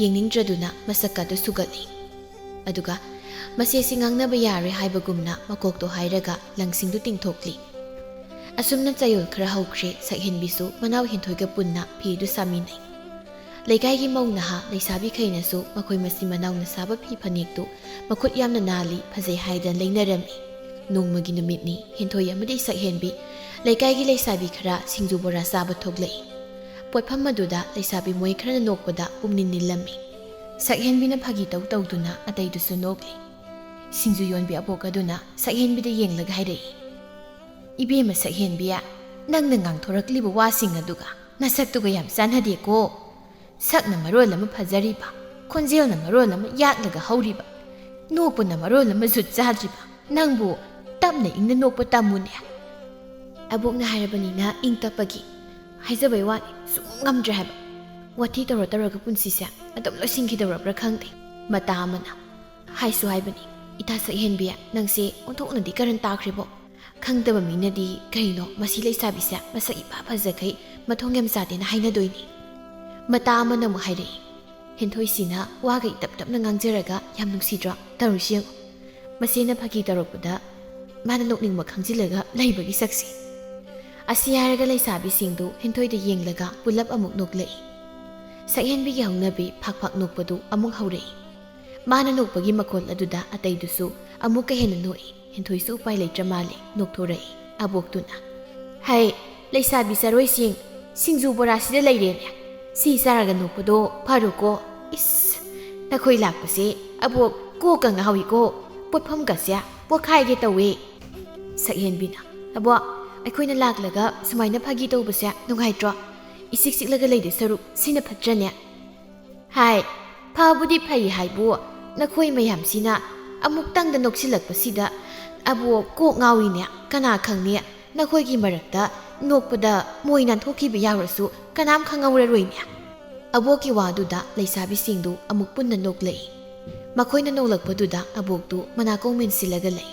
ꯌꯦꯡꯅꯤꯡꯗ꯭ꯔꯗꯨꯅ ꯃꯁꯛꯀꯗꯨ ꯁꯨꯒꯠꯂꯤ꯫ ꯑꯗꯨꯒ ꯃꯆꯦꯁꯤ ꯉꯥꯡꯅꯕ ꯌꯥꯔꯦ ꯍꯥꯏꯕꯒꯨꯝꯅ ꯃꯀꯣꯛꯇꯣ ꯍꯥꯏꯔꯒ ꯂꯪꯁꯤꯡꯗꯨ ꯇꯤꯡꯊꯣꯛꯂꯤ꯫ ꯑꯁꯨꯝꯅ ꯆꯌꯣꯜ ꯈꯔ ꯍꯧꯈ꯭ꯔꯦ꯫ ꯁꯛꯍꯦꯟꯕꯤꯁꯨ ꯃꯅꯥꯎ ꯍꯦꯟꯊꯣꯏꯒ ꯄꯨꯟꯅ ꯐꯤꯗꯨ ꯁꯥꯃꯤꯟꯅꯩ꯫ ꯂꯩꯀꯥꯏꯒꯤ ꯃꯧ ꯅꯍꯥ ꯂꯩꯁꯥꯕꯤꯈꯩꯅꯁꯨ ꯃꯈꯣꯏ ꯃꯆꯤꯟ ꯃꯅꯥꯎꯅ ꯁꯥꯕ ꯐꯤ ꯐꯅꯦꯛꯇꯨ ꯃꯈꯨꯠ ꯌꯥꯝꯅ ꯅꯥꯜꯂꯤ, ꯐꯖꯩ ꯍꯥꯏꯗꯅ ꯂꯩꯅꯔꯝꯃꯤ꯫ ꯅꯣꯡꯃꯒꯤ ꯅꯨꯃꯤꯠꯅꯤ꯫ ꯍꯦꯟꯊꯣꯏ ꯑꯃꯗꯤ ꯁꯛꯍꯦꯟꯕꯤ ꯂꯩꯀꯥꯏꯒꯤ ꯂꯩꯁꯥꯕꯤ ꯈꯔ ꯁꯤꯡꯖꯨ ꯕꯣꯔꯥ ꯆꯥꯕ ꯊꯣꯛꯂꯛꯏ꯫ ꯄꯣꯠꯐꯝ ꯑꯗꯨꯗ ꯂꯩꯁꯥꯕꯤ ꯃꯣꯏ ꯈꯔꯅ ꯅꯣꯛꯄꯗ ꯄꯨꯛꯅꯤꯡ ꯅꯤꯜꯂꯝꯃꯤ꯫ ꯁꯛꯍꯦꯟꯕꯤꯅ ꯐꯥꯒꯤ ꯇꯧ ꯇꯧꯗꯨꯅ ꯑꯇꯩꯗꯨꯁꯨ ꯅꯣꯛꯂꯤ꯫ ꯁꯤꯡꯖꯨ ꯌꯣꯟꯕꯤ ꯑꯕꯣꯛ ꯑꯗꯨꯅ ꯁꯛꯍꯦꯟꯕꯤꯗ ꯌꯦꯡꯂꯒ ꯍꯥꯏꯔꯛꯏ, "ꯏꯕꯦꯝꯃ ꯁꯛꯍꯦꯟꯕꯤ, ꯅꯪꯅ ꯉꯥꯡꯊꯣꯔꯛꯂꯤꯕ ꯋꯥꯁꯤꯡ ꯑꯗꯨꯒ ꯅꯁꯛꯇꯨꯒ ꯌꯥꯝ ꯆꯥꯟꯅꯗꯦꯀꯣ꯫ ꯁꯛꯅ ꯃꯔꯣꯜ ꯑꯃ ꯐꯖꯔꯤꯕ, ꯈꯣꯟꯖꯦꯜꯅ ꯃꯔꯣꯜ ꯑꯃ ꯌꯥꯛꯂꯒ ꯍꯧꯔꯤꯕ, ꯅꯣꯛꯄꯅ ꯃꯔꯣꯜ ꯑꯃ ꯖꯨꯠ ꯆꯥꯗ꯭ꯔꯤꯕ, ꯅꯪꯕꯨ ꯇꯞꯅ ꯏꯪꯅ ꯅꯣꯛꯄ ꯇꯝꯃꯨꯅꯦ꯫" ꯑꯕꯣꯛꯅ ꯍꯥꯏꯔꯕꯅꯤꯅ ꯏꯪ ꯇꯞꯄꯒꯤ꯫ ꯍꯥꯏꯖꯕꯩ ꯋꯥꯅꯤ, ꯁꯨꯝ ꯉꯝꯗ꯭ꯔꯦ ꯍꯥꯏꯕ꯫ ꯋꯥꯊꯤ ꯇꯧꯔ ꯇꯧꯔꯒ ꯄꯨꯟꯁꯤꯁꯦ ꯑꯗꯨꯝ ꯂꯣꯏꯁꯤꯟꯈꯤꯗꯧꯔꯕ꯭ꯔꯥ ꯈꯪꯗꯦ꯫ ꯃꯇꯥ ꯑꯃꯅ ꯍꯥꯏꯁꯨ ꯍꯥꯏꯕꯅꯤ, "ꯏꯇꯥ ꯁꯛꯍꯦꯟꯕꯤ, ꯅꯪꯁꯦ ꯑꯣꯟꯊꯣꯛꯅꯗꯤ ꯀꯔꯟ ꯇꯥꯈ꯭ꯔꯦꯕꯣ꯫ ꯈꯪꯗꯕ ꯃꯤꯅꯗꯤ ꯀꯩꯅꯣ ꯃꯁꯤ ꯂꯩꯁꯥꯕꯤꯁꯦ ꯃꯁꯛ ꯏꯐ ꯐꯖꯈꯩ ꯃꯊꯣꯡ ꯌꯥꯝ ꯆꯥꯗꯦꯅ ꯍꯥꯏꯅꯗꯣꯏꯅꯤ꯫" ꯃꯇꯥ ꯑꯃꯅ ꯑꯃꯨꯛ ꯍꯥꯏꯔꯛꯏ, ꯍꯦꯟꯊꯣꯏꯁꯤꯅ ꯋꯥꯒ ꯏꯇꯞ ꯇꯞꯅ ꯉꯥꯡꯖꯔꯒ ꯌꯥꯝ ꯅꯨꯡꯁꯤꯗ꯭ꯔꯣ? ꯇꯧꯔꯤꯁꯤ ꯌꯦꯡꯉꯨ꯫ ꯃꯆꯦꯅ ꯐꯥꯒꯤ ꯇꯧꯔꯛꯄꯗ ꯃꯥꯅ ꯅꯣꯛꯅꯤꯡꯕ ꯈꯪꯖꯤꯜꯂꯒ ꯂꯩꯕꯒꯤ ꯁꯛꯁꯦ꯫ ꯑꯁꯤ ꯍꯥꯏꯔꯒ ꯂꯩꯁꯥꯕꯤꯁꯤꯡꯗꯨ ꯍꯦꯟꯊꯣꯏꯗ ꯌꯦꯡꯂꯒ ꯄꯨꯂꯞ ꯑꯃꯨꯛ ꯅꯣꯛꯂꯛꯏ꯫ ꯁꯛꯍꯦꯟꯕꯤꯒꯤ ꯍꯧꯅꯕꯤ ꯐꯥꯛ ꯐꯥꯛ ꯅꯣꯛꯄꯗꯨ ꯑꯃꯨꯛ ꯍꯧꯔꯛꯏ꯫ ꯃꯥꯅ ꯅꯣꯛꯄꯒꯤ ꯃꯈꯣꯜ ꯑꯗꯨꯗ ꯑꯇꯩꯗꯨꯁꯨ ꯑꯃꯨꯛꯀ ꯍꯦꯟꯅ ꯅꯣꯛꯏ꯫ ꯍꯦꯟꯊꯣꯏꯁꯨ ꯎꯄꯥꯏ ꯂꯩꯇ꯭ꯔ ꯃꯥꯜꯂꯦ, ꯅꯣꯛꯊꯣꯔꯛꯏ꯫ ꯑꯕꯣꯛꯇꯨꯅ, "ꯍꯩ, ꯂꯩꯁꯥꯕꯤ ꯆꯔꯣꯏꯁꯤꯡ, ꯁꯤꯡꯖꯨ ꯕꯣꯔꯥꯁꯤꯗ ꯂꯩꯔꯦꯅꯦ꯫ ꯁꯤ ꯆꯥꯔꯒ ꯅꯣꯛꯄꯗꯣ ꯐꯔꯣꯀꯣ꯫ ꯏꯁ, ꯅꯈꯣꯏ ꯂꯥꯛꯄꯁꯦ ꯑꯕꯣꯛ ꯀꯣꯛꯀ ꯉꯥꯎꯏꯀꯣ꯫ ꯄꯣꯠꯐꯝꯒꯁꯦ ꯄꯣꯛꯈꯥꯏꯒꯦ ꯇꯧꯋꯦ꯫" ꯁꯛꯍꯦꯟꯕꯤꯅ, "ꯑꯕꯣꯛ, ꯑꯩꯈꯣꯏꯅ ꯂꯥꯛꯂꯒ ꯁꯨꯃꯥꯏꯅ ꯐꯥꯒꯤ ꯇꯧꯕꯁꯦ ꯅꯨꯡꯉꯥꯏꯇ꯭ꯔꯣ? ꯏꯆꯤꯛ ꯆꯤꯛꯂꯒ ꯂꯩꯗꯣꯏ ꯁꯔꯨꯛ ꯁꯤꯅ ꯐꯠꯇ꯭ꯔꯅꯦ?" "ꯍꯥꯏ, ꯐꯕꯨꯗꯤ ꯐꯩ ꯍꯥꯏꯕꯨ, ꯅꯈꯣꯏ ꯃꯌꯥꯝꯁꯤꯅ ꯑꯃꯨꯛꯇꯪꯗ ꯅꯣꯛꯁꯤꯜꯂꯛꯄꯁꯤꯗ ꯑꯕꯣꯛ ꯀꯣꯛ ꯉꯥꯎꯏꯅꯦ꯫ ꯀꯅꯥ ꯈꯪꯅꯤ, ꯅꯈꯣꯏꯒꯤ ꯃꯔꯛꯇ ꯅꯣꯛꯄꯗ ꯃꯣꯏ ꯅꯥꯟꯊꯣꯛꯈꯤꯕ ꯌꯥꯎꯔꯁꯨ ꯀꯅꯥꯝ ꯈꯪꯍꯧꯔꯔꯣꯏꯅꯦ꯫" ꯑꯕꯣꯛꯀꯤ ꯋꯥꯗꯨꯗ ꯂꯩꯁꯥꯕꯤꯁꯤꯡꯗꯨ ꯑꯃꯨꯛ ꯄꯨꯟꯅ ꯅꯣꯛꯂꯛꯏ꯫ ꯃꯈꯣꯏꯅ ꯅꯣꯛꯂꯛꯄꯗꯨꯗ ꯑꯕꯣꯛꯇꯨ ꯃꯅꯥꯀꯣꯡ ꯃꯦꯟꯁꯤꯜꯂꯒ ꯂꯩ꯫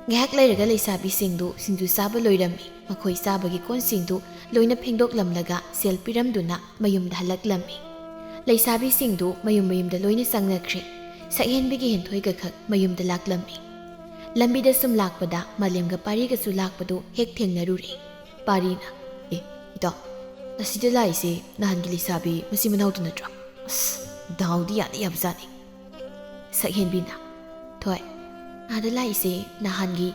ꯉꯥꯏꯍꯥꯛ ꯂꯩꯔꯒ ꯂꯩꯁꯥꯕꯤꯁꯤꯡꯗꯨ ꯁꯤꯡꯖꯨ ꯆꯥꯕ ꯂꯣꯏꯔꯝꯃꯤ꯫ ꯃꯈꯣꯏ ꯆꯥꯕꯒꯤ ꯀꯣꯟꯁꯤꯡꯗꯨ ꯂꯣꯏꯅ ꯐꯦꯡꯗꯣꯛꯂꯝꯂꯒ ꯁꯦꯜ ꯄꯤꯔꯝꯗꯨꯅ ꯃꯌꯨꯝꯗ ꯍꯜꯂꯛꯂꯝꯃꯤ꯫ ꯂꯩꯁꯥꯕꯤꯁꯤꯡꯗꯨ ꯃꯌꯨꯝ ꯃꯌꯨꯝꯗ ꯂꯣꯏꯅ ꯆꯪꯅꯈ꯭ꯔꯦ꯫ ꯁꯛꯍꯦꯟꯕꯤꯒꯤ ꯍꯦꯟꯊꯣꯏꯒ ꯈꯛ ꯃꯌꯨꯝꯗ ꯂꯥꯛꯂꯝꯃꯤ꯫ ꯂꯝꯕꯤꯗ ꯁꯨꯝ ꯂꯥꯛꯄꯗ ꯃꯥꯂꯦꯝꯒ ꯄꯥꯔꯤꯒꯁꯨ ꯂꯥꯛꯄꯗꯨ ꯍꯦꯛ ꯊꯦꯡꯅꯔꯨꯔꯦ꯫ ꯄꯥꯔꯤꯅ, "ꯑꯦ, ꯏꯇꯥꯎ, ꯑꯁꯤꯗ ꯂꯥꯛꯏꯁꯦ ꯅꯍꯥꯟꯒꯤ ꯂꯩꯁꯥꯕꯤ ꯃꯆꯤꯟ ꯃꯅꯥꯎꯗꯨ ꯅꯠꯇ꯭ꯔꯣ? ꯑꯁ, ꯗꯥꯎꯗꯤ ꯌꯥꯗꯤ ꯌꯥꯕꯖꯥꯠꯅꯤ꯫" ꯁꯛꯍꯦꯟꯕꯤꯅ, "ꯊꯣꯏ, ꯑꯥꯗ ꯂꯥꯛꯏꯁꯦ ꯅꯍꯥꯟꯒꯤ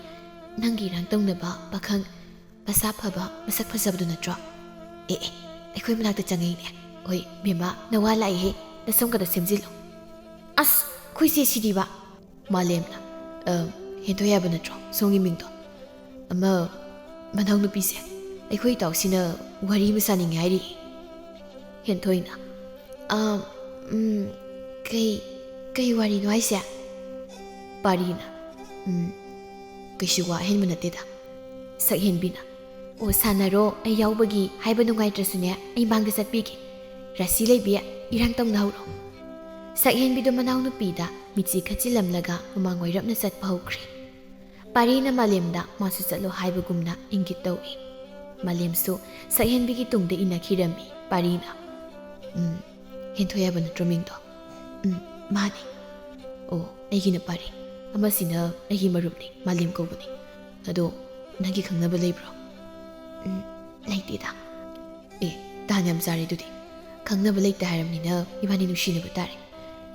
ꯅꯪꯒꯤ ꯏꯔꯥꯡ ꯇꯧꯅꯕ ꯄꯥꯈꯪ ꯃꯁꯥ ꯐꯕ, ꯃꯁꯛ ꯐꯖꯕꯗꯨ ꯅꯠꯇ꯭ꯔꯣ? ꯑꯦ, ꯑꯦ, ꯑꯩꯈꯣꯏ ꯃꯅꯥꯛꯇ ꯆꯪꯉꯛꯏꯅꯦ꯫ ꯍꯣꯏ, ꯕꯦꯝꯃ, ꯅꯋꯥ ꯂꯥꯛꯏꯍꯦ, ꯅꯁꯝꯒꯗꯣ ꯁꯦꯝꯖꯤꯜꯂꯨ꯫" "ꯑꯁ, ꯑꯩꯈꯣꯏ ꯆꯦ ꯁꯤꯗꯤꯕ!" ꯃꯥꯂꯦꯝꯅ, "ꯑ, ꯍꯦꯟꯊꯣꯏ ꯍꯥꯏꯕ ꯅꯠꯇ꯭ꯔꯣ ꯁꯣꯝꯒꯤ ꯃꯤꯡꯗꯣ? ꯑꯃ, ꯃꯅꯥꯎꯅꯨꯄꯤꯁꯦ, ꯑꯩꯈꯣꯏ ꯏꯇꯥꯎꯁꯤꯅ ꯋꯥꯔꯤ ꯑꯃ ꯁꯥꯅꯤꯡꯉꯦ ꯍꯥꯏꯔꯤ꯫" ꯍꯦꯟꯊꯣꯏꯅ, "ꯑ, ꯎꯝ, ꯀꯩ, ꯀꯩ ꯋꯥꯔꯤꯅꯣ ꯍꯥꯏꯁꯦ?" ꯄꯥꯔꯤꯅ, "ꯎꯝ, ꯀꯩꯁꯨ ꯋꯥ ꯑꯍꯦꯟꯕ ꯅꯠꯇꯦꯗ꯫" ꯁꯛꯍꯦꯟꯕꯤꯅ, "ꯑꯣ, ꯁꯥꯟꯅꯔꯣ, ꯑꯩ ꯌꯥꯎꯕꯒꯤ ꯍꯥꯏꯕ ꯅꯨꯡꯉꯥꯏꯇ꯭ꯔꯁꯨꯅꯦ, ꯑꯩ ꯃꯥꯡꯗ ꯆꯠꯄꯤꯒꯦ꯫ ꯔꯥꯁꯤ ꯂꯩꯕꯤ, ꯏꯔꯥꯡ ꯇꯧꯅꯍꯧꯔꯣ꯫" ꯁꯛꯍꯦꯟꯕꯤꯗꯣ ꯃꯅꯥꯎꯅꯨꯄꯤꯗ ꯃꯤꯠꯁꯤ ꯈꯠꯆꯤꯜꯂꯝꯂꯒ ꯃꯃꯥꯡ ꯑꯣꯏꯔꯞꯅ ꯆꯠꯄ ꯍꯧꯈ꯭ꯔꯦ꯫ ꯄꯥꯔꯤꯅ ꯃꯥꯂꯦꯝꯗ ꯃꯥꯁꯨ ꯆꯠꯂꯣ ꯍꯥꯏꯕꯒꯨꯝꯅ ꯏꯪꯒꯤꯠ ꯇꯧꯏ꯫ ꯃꯥꯂꯦꯝꯁꯨ ꯁꯛꯍꯦꯟꯕꯤꯒꯤ ꯇꯨꯡꯗ ꯏꯟꯅꯈꯤꯔꯝꯃꯤ꯫ ꯄꯥꯔꯤꯅ, "ꯎꯝ, ꯍꯦꯟꯊꯣꯏ ꯍꯥꯏꯕ ꯅꯠꯇ꯭ꯔꯣ ꯃꯤꯡꯗꯣ?" "ꯎꯝ, ꯃꯥꯅꯤ꯫" "ꯑꯣ, ꯑꯩꯒꯤꯅ ꯄꯥꯔꯤ, ꯑꯃꯁꯤꯅ ꯑꯩꯒꯤ ꯃꯔꯨꯞꯅꯤ, ꯃꯥꯂꯦꯝ ꯀꯧꯕꯅꯤ꯫ ꯑꯗꯣ ꯅꯪꯒꯤ ꯈꯪꯅꯕ ꯂꯩꯕ꯭ꯔꯣ?" "ꯎꯝ, ꯂꯩꯇꯦꯗ꯫" "ꯑꯦ, ꯇꯥꯟ ꯌꯥꯝ ꯆꯥꯔꯦ ꯑꯗꯨꯗꯤ꯫ ꯈꯪꯅꯕ ꯂꯩꯇꯦ ꯍꯥꯏꯔꯕꯅꯤꯅ ꯏꯕꯥꯅꯤ ꯅꯨꯡꯁꯤꯅꯕ ꯇꯥꯔꯦ꯫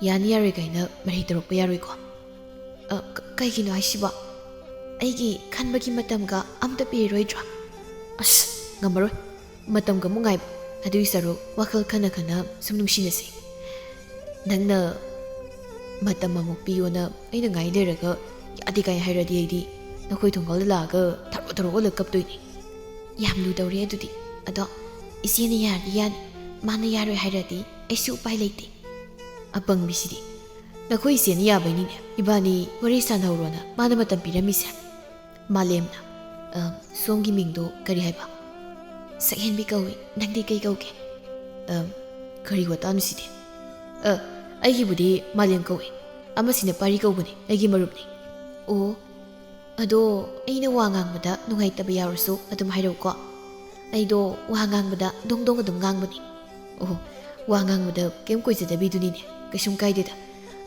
ꯌꯥꯅꯤ ꯌꯥꯔꯣꯏ ꯀꯥꯏꯅ ꯃꯔꯩ ꯇꯧꯔꯛꯄ ꯌꯥꯔꯣꯏꯀꯣ꯫ ꯑ, ꯀ-, ꯀꯩꯒꯤꯅꯣ ꯍꯥꯏꯁꯤꯕꯣ? ꯑꯩꯒꯤ ꯈꯟꯕꯒꯤ ꯃꯇꯝꯒ ꯑꯝꯇ ꯄꯤꯔꯔꯣꯏꯗ꯭ꯔꯣ? ꯑꯁ, ꯉꯝꯃꯔꯣꯏ꯫ ꯃꯇꯝꯒ ꯑꯃꯨꯛ ꯉꯥꯏꯕ꯫ ꯑꯗꯨꯒꯤ ꯁꯔꯨꯛ ꯋꯥꯈꯜ ꯈꯟꯅ ꯈꯟꯅ ꯁꯨꯝ ꯅꯨꯡꯁꯤꯅꯁꯤ꯫ ꯅꯪꯅ ꯃꯇꯝ ꯑꯃꯨꯛ ꯄꯤꯌꯣꯅ ꯑꯩꯅ ꯉꯥꯏ ꯂꯩꯔꯒ ꯌꯥꯗꯦ ꯀꯥꯏ ꯍꯥꯏꯔꯗꯤ ꯑꯩꯗꯤ ꯅꯈꯣꯏ ꯊꯣꯡꯒꯥꯜꯗ ꯂꯥꯛꯑꯒ ꯊꯔꯣ ꯊꯔꯣ ꯑꯣꯜꯂ ꯀꯞꯇꯣꯏꯅꯤ꯫ ꯌꯥꯝ ꯂꯨꯗꯧꯔꯦ ꯑꯗꯨꯗꯤ꯫ ꯑꯗꯣ ꯏꯆꯦꯅ ꯌꯥꯔꯗꯤ ꯌꯥꯅꯤ, ꯃꯥꯅ ꯌꯥꯔꯣꯏ ꯍꯥꯏꯔꯗꯤ ꯑꯩꯁꯨ ꯎꯄꯥꯏ ꯂꯩꯇꯦ꯫ ꯑꯄꯪꯕꯤꯁꯤꯗꯤ꯫ ꯅꯈꯣꯏ ꯏꯆꯦꯅ ꯌꯥꯕꯩꯅꯤꯅꯦ ꯏꯕꯥꯅꯤ ꯋꯥꯔꯤ ꯁꯥꯟꯅꯍꯧꯔꯣꯅ ꯃꯥꯅ ꯃꯇꯝ ꯄꯤꯔꯝꯃꯤꯁꯦ꯫ ꯃꯥꯂꯦꯝꯅ, "ꯑ, ꯁꯣꯝꯒꯤ ꯃꯤꯡꯗꯣ ꯀꯔꯤ ꯍꯥꯏꯕ?" "ꯁꯛꯍꯦꯟꯕꯤ ꯀꯧꯏ꯫ ꯅꯪꯗꯤ ꯀꯩ ꯀꯧꯒꯦ?" "ꯑ, ꯀꯔꯤ ꯋꯥꯇꯥꯅꯣ ꯁꯤꯗꯤ? ꯑ, ꯑꯩꯒꯤꯕꯨꯗꯤ ꯃꯥꯂꯦꯝ ꯀꯧꯏ꯫ ꯑꯃꯁꯤꯅ ꯄꯥꯔꯤ ꯀꯧꯕꯅꯤ, ꯑꯩꯒꯤ ꯃꯔꯨꯞꯅꯤ꯫" "ꯑꯣ, ꯑꯗꯣ ꯑꯩꯅ ꯋꯥ ꯉꯥꯡꯕꯗ ꯅꯨꯡꯉꯥꯏꯇꯕ ꯌꯥꯎꯔꯁꯨ ꯑꯗꯨꯝ ꯍꯥꯏꯔꯛꯎꯀꯣ꯫ ꯑꯩꯗꯣ ꯋꯥ ꯉꯥꯡꯕꯗ ꯗꯣꯡ ꯗꯣꯡ ꯑꯗꯨꯝ ꯉꯥꯡꯕꯅꯤ꯫" "ꯑꯣꯍꯣ, ꯋꯥ ꯉꯥꯡꯕꯗ ꯀꯩꯝ ꯀꯣꯏꯖꯗꯕꯤꯗꯨꯅꯤꯅꯦ꯫ ꯀꯩꯁꯨꯝ ꯀꯥꯏꯗꯦꯗ꯫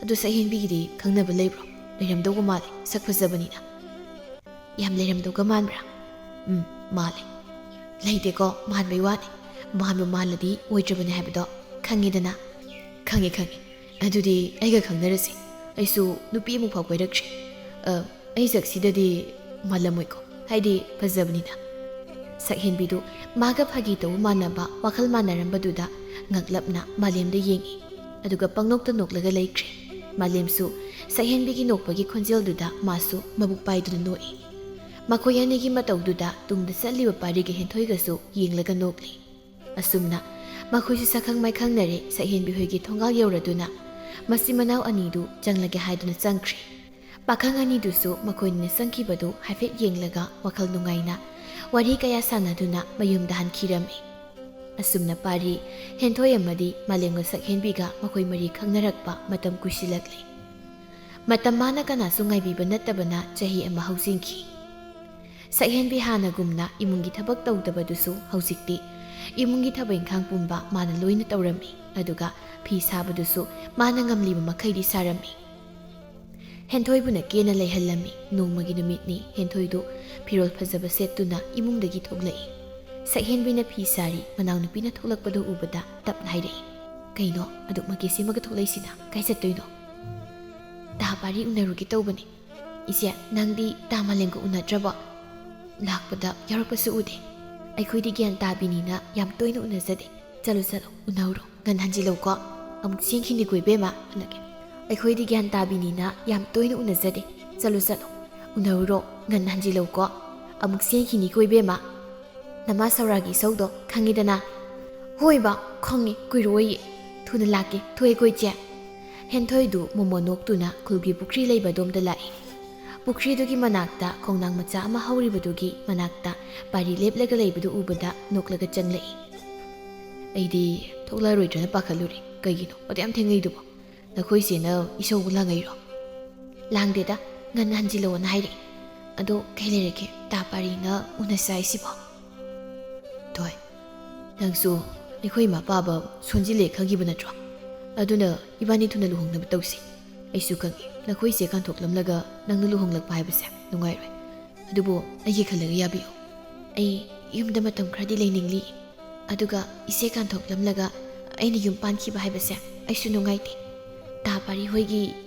ꯑꯗꯣ ꯁꯛꯍꯦꯟꯕꯤꯒꯤꯗꯤ ꯈꯪꯅꯕ ꯂꯩꯕ꯭ꯔꯣ? ꯂꯩꯔꯝꯗꯧꯕ ꯃꯥꯜꯂꯦ, ꯁꯛ ꯐꯖꯕꯅꯤꯅ꯫" "ꯌꯥꯝ ꯂꯩꯔꯝꯗꯧꯒ ꯃꯥꯟꯕ꯭ꯔꯥ?" "ꯎꯝ, ꯃꯥꯜꯂꯦ꯫" "ꯂꯩꯇꯦꯀꯣ, ꯃꯥꯟꯕꯩ ꯋꯥꯅꯤ꯫ ꯃꯥꯟꯕꯨ ꯃꯥꯜꯂꯗꯤ ꯑꯣꯏꯗ꯭ꯔꯕꯅꯦ ꯍꯥꯏꯕꯗꯣ ꯈꯪꯉꯦꯗꯅ꯫" "ꯈꯪꯉꯦ, ꯈꯪꯉꯦ꯫ ꯑꯗꯨꯗꯤ ꯑꯩꯒ ꯈꯪꯅꯔꯁꯤ꯫ ꯑꯩꯁꯨ ꯅꯨꯄꯤ ꯑꯃꯨꯛ ꯐꯥꯎ ꯀꯣꯏꯔꯛꯇ꯭ꯔꯤ꯫ ꯑ, ꯑꯩ ꯁꯛꯁꯤꯗꯗꯤ ꯃꯥꯜꯂꯝꯃꯣꯏꯀꯣ, ꯍꯥꯏꯗꯤ ꯐꯖꯕꯅꯤꯅ꯫" ꯁꯛꯍꯦꯟꯕꯤꯗꯨ ꯃꯥꯒ ꯐꯥꯒꯤ ꯇꯧꯕ ꯃꯥꯟꯅꯕ ꯋꯥꯈꯜ ꯃꯥꯟꯅꯔꯝꯕꯗꯨꯗ ꯉꯛꯂꯞꯅ ꯃꯥꯂꯦꯝꯗ ꯌꯦꯡꯉꯤ꯫ ꯑꯗꯨꯒ ꯄꯪꯅꯣꯛꯇ ꯅꯣꯛꯂꯒ ꯂꯩꯈ꯭ꯔꯦ꯫ ꯃꯥꯂꯦꯝꯁꯨ ꯁꯛꯍꯦꯟꯕꯤꯒꯤ ꯅꯣꯛꯄꯒꯤ ꯈꯣꯟꯖꯦꯜꯗꯨꯗ ꯃꯥꯁꯨ ꯃꯕꯨꯛ ꯄꯥꯏꯗꯨꯅ ꯅꯣꯛꯏ꯫ ꯃꯈꯣꯏ ꯑꯅꯤꯒꯤ ꯃꯇꯧꯗꯨꯗ ꯇꯨꯡꯗ ꯆꯠꯂꯤꯕ ꯄꯥꯔꯤꯒ ꯍꯦꯟꯊꯣꯏꯒꯁꯨ ꯌꯦꯡꯂꯒ ꯅꯣꯛꯂꯤ꯫ ꯑꯁꯨꯝꯅ ꯃꯈꯣꯏꯁꯨ ꯁꯛꯈꯪ ꯃꯥꯏꯈꯪꯅꯔꯦ꯫ ꯁꯛꯍꯦꯟꯕꯤ ꯍꯣꯏꯒꯤ ꯊꯣꯡꯒꯥꯜ ꯌꯧꯔꯗꯨꯅ ꯃꯆꯤꯟ ꯃꯅꯥꯎ ꯑꯅꯤꯗꯨ ꯆꯪꯂꯒꯦ ꯍꯥꯏꯗꯨꯅ ꯆꯪꯈ꯭ꯔꯦ꯫ ꯄꯥꯈꯪ ꯑꯅꯤꯗꯨꯁꯨ ꯃꯈꯣꯏꯅ ꯆꯪꯈꯤꯕꯗꯨ ꯍꯥꯏꯐꯦꯠ ꯌꯦꯡꯂꯒ ꯋꯥꯈꯜ ꯅꯨꯡꯉꯥꯏꯅ ꯋꯥꯔꯤ ꯀꯌꯥ ꯁꯥꯟꯅꯗꯨꯅ ꯃꯌꯨꯝꯗ ꯍꯟꯈꯤꯔꯝꯃꯤ꯫ ꯑꯁꯨꯝꯅ ꯄꯥꯔꯤ, ꯍꯦꯟꯊꯣꯏ ꯑꯃꯗꯤ ꯃꯥꯂꯦꯝꯒ ꯁꯛꯍꯦꯟꯕꯤꯒ ꯃꯈꯣꯏ ꯃꯔꯤ ꯈꯪꯅꯔꯛꯄ ꯃꯇꯝ ꯀꯨꯏꯁꯤꯜꯂꯛꯂꯤ꯫ ꯃꯇꯝ ꯃꯥꯅ ꯀꯅꯥꯁꯨ ꯉꯥꯏꯕꯤꯕ ꯅꯠꯇꯕꯅ ꯆꯍꯤ ꯑꯃ ꯍꯧꯖꯤꯟꯈꯤ꯫ ꯁꯛꯍꯦꯟꯕꯤ ꯍꯥꯟꯅꯒꯨꯝꯅ ꯏꯃꯨꯡꯒꯤ ꯊꯕꯛ ꯇꯧꯗꯕꯗꯨꯁꯨ ꯍꯧꯖꯤꯛꯇꯤ ꯏꯃꯨꯡꯒꯤ ꯊꯕꯛ ꯏꯪꯈꯥꯡ ꯄꯨꯝꯕ ꯃꯥꯅ ꯂꯣꯏꯅ ꯇꯧꯔꯝꯃꯤ꯫ ꯑꯗꯨꯒ ꯐꯤ ꯁꯥꯕꯗꯨꯁꯨ ꯃꯥꯅ ꯉꯝꯂꯤꯕ ꯃꯈꯩꯗꯤ ꯁꯥꯔꯝꯃꯤ꯫ ꯍꯦꯟꯊꯣꯏꯕꯨꯅ ꯀꯦꯅ ꯂꯩꯍꯜꯂꯝꯃꯤ꯫ ꯅꯣꯡꯃꯒꯤ ꯅꯨꯃꯤꯠꯅꯤ꯫ ꯍꯦꯟꯊꯣꯏꯗꯨ ꯐꯤꯔꯣꯜ ꯐꯖꯕ ꯁꯦꯠꯇꯨꯅ ꯏꯃꯨꯡꯗꯒꯤ ꯊꯣꯛꯂꯛꯏ꯫ ꯁꯛꯍꯦꯟꯕꯤꯅ ꯐꯤ ꯁꯥꯔꯤ꯫ ꯃꯅꯥꯎꯅꯨꯄꯤꯅ ꯊꯣꯛꯂꯛꯄꯗꯨ ꯎꯕꯗ ꯇꯞꯅ ꯍꯥꯏꯔꯛꯏ, "ꯀꯩꯅꯣ ꯑꯗꯨꯛ ꯃꯀꯦ ꯁꯦꯝꯃꯒ ꯊꯣꯛꯂꯛꯏꯁꯤꯅ? ꯀꯥꯏ ꯆꯠꯇꯣꯏꯅꯣ?" "ꯇꯥ ꯄꯥꯔꯤ ꯎꯅꯔꯨꯒꯦ ꯇꯧꯕꯅꯤ꯫ ꯏꯆꯦ, ꯅꯪꯗꯤ ꯇꯥ ꯃꯥꯂꯦꯝꯒ ꯎꯅꯗ꯭ꯔꯕꯣ? ꯂꯥꯛꯄꯗ ꯌꯥꯎꯔꯛꯄꯁꯨ ꯎꯗꯦ꯫ ꯑꯩꯈꯣꯏꯗꯤ ꯒ꯭ꯌꯥꯟ ꯇꯥꯕꯤꯅꯤꯅ ꯌꯥꯝ ꯇꯣꯏꯅ ꯎꯅꯖꯗꯦ꯫ ꯆꯠꯂꯨ ꯆꯠꯂꯨ, ꯎꯅꯍꯧꯔꯣ꯫ ꯉꯟꯅ ꯍꯟꯖꯤꯜꯂꯧꯀꯣ꯫ ꯑꯃꯨꯛ ꯆꯦꯟꯈꯤꯅꯤꯀꯣ ꯏꯕꯦꯝꯃ꯫ ꯍꯜꯂꯛꯀꯦ꯫ ꯑꯩꯈꯣꯏꯗꯤ ꯒ꯭ꯌꯥꯟ ꯇꯥꯕꯤꯅꯤꯅ ꯌꯥꯝ ꯇꯣꯏꯅ ꯎꯅꯖꯗꯦ꯫ ꯆꯠꯂꯨ ꯆꯠꯂꯨ, ꯎꯅꯍꯧꯔꯣ꯫ ꯉꯟꯅ ꯍꯟꯖꯤꯜꯂꯧꯀꯣ꯫ ꯑꯃꯨꯛ ꯆꯦꯟꯈꯤꯅꯤꯀꯣ ꯏꯕꯦꯝꯃ꯫ ꯅꯃꯥ ꯁꯧꯔꯥꯒꯤ ꯏꯁꯧꯗꯣ ꯈꯪꯉꯤꯗꯅ?" "ꯍꯣꯏꯕ, ꯈꯪꯉꯤ, ꯀꯨꯏꯔꯣꯏꯌꯦ꯫ ꯊꯨꯅ ꯂꯥꯛꯀꯦ, ꯊꯣꯛꯑꯦꯀꯣ ꯏꯆꯦ?" ꯍꯦꯟꯊꯣꯏꯗꯨ ꯃꯣꯃꯣ ꯅꯣꯛꯇꯨꯅ ꯈꯨꯜꯒꯤ ꯄꯨꯈ꯭ꯔꯤ ꯂꯩꯕ ꯑꯗꯣꯝꯗ ꯂꯥꯛꯏ꯫ ꯄꯨꯈ꯭ꯔꯤꯗꯨꯒꯤ ꯃꯅꯥꯛꯇ ꯈꯣꯡꯅꯥꯡ ꯃꯆꯥ ꯑꯃ ꯍꯧꯔꯤꯕꯗꯨꯒꯤ ꯃꯅꯥꯛꯇ ꯄꯥꯔꯤ ꯂꯦꯞꯂꯒ ꯂꯩꯕꯗꯨ ꯎꯕꯗ ꯅꯣꯛꯂꯒ ꯆꯪꯂꯛꯏ꯫ "ꯑꯩꯗꯤ ꯊꯣꯛꯂꯛꯑꯔꯣꯏꯗ꯭ꯔꯅ ꯄꯥꯈꯠꯂꯨꯔꯦ꯫ ꯀꯩꯒꯤꯅꯣ ꯑꯗꯨ ꯌꯥꯝ ꯊꯦꯡꯉꯩꯗꯨꯕꯣ? ꯅꯈꯣꯏ ꯆꯦꯅ ꯏꯁꯧꯕꯨ ꯂꯥꯡꯉꯩꯔꯣ?" "ꯂꯥꯡꯗꯦꯗ, ꯉꯟꯅ ꯍꯟꯖꯤꯜꯂꯛꯑꯣꯅ ꯍꯥꯏꯔꯛꯏ꯫ ꯑꯗꯣ ꯀꯩ ꯂꯩꯔꯒꯦ, ꯇꯥ ꯄꯥꯔꯤꯅ ꯎꯅꯁꯦ ꯍꯥꯏꯁꯤꯕꯣ?" "ꯊꯣꯏ, ꯅꯪꯁꯨ ꯑꯩꯈꯣꯏ ꯏꯃꯥ ꯄꯥꯕ ꯁꯣꯟꯖꯤꯜꯂꯦ ꯈꯪꯈꯤꯕ ꯅꯠꯇ꯭ꯔꯣ? ꯑꯗꯨꯅ ꯏꯕꯥꯅꯤ ꯊꯨꯅ ꯂꯨꯍꯣꯡꯅꯕ ꯇꯧꯁꯤ꯫ ꯑꯩꯁꯨ ꯈꯪꯉꯤ, ꯅꯈꯣꯏ ꯏꯆꯦ ꯀꯥꯟꯊꯣꯛꯂꯝꯂꯒ ꯅꯪꯅ ꯂꯨꯍꯣꯡꯂꯛꯄ ꯍꯥꯏꯕꯁꯦ ꯅꯨꯡꯉꯥꯏꯔꯣꯏ꯫ ꯑꯗꯨꯕꯨ ꯑꯩꯒꯤ ꯈꯜꯂꯒ ꯌꯥꯕꯤꯌꯨ꯫ ꯑꯩ ꯌꯨꯝꯗ ꯃꯇꯝ ꯈꯔꯗꯤ ꯂꯩꯅꯤꯡꯂꯤ꯫ ꯑꯗꯨꯒ ꯏꯆꯦ ꯀꯥꯟꯊꯣꯛꯂꯝꯂꯒ ꯑꯩꯅ ꯌꯨꯝ ꯄꯥꯟꯈꯤꯕ ꯍꯥꯏꯕꯁꯦ ꯑꯩꯁꯨ ꯅꯨꯡꯉꯥꯏꯇꯦ꯫ ꯇꯥ ꯄꯥꯔꯤ ꯍꯣꯏꯒꯤ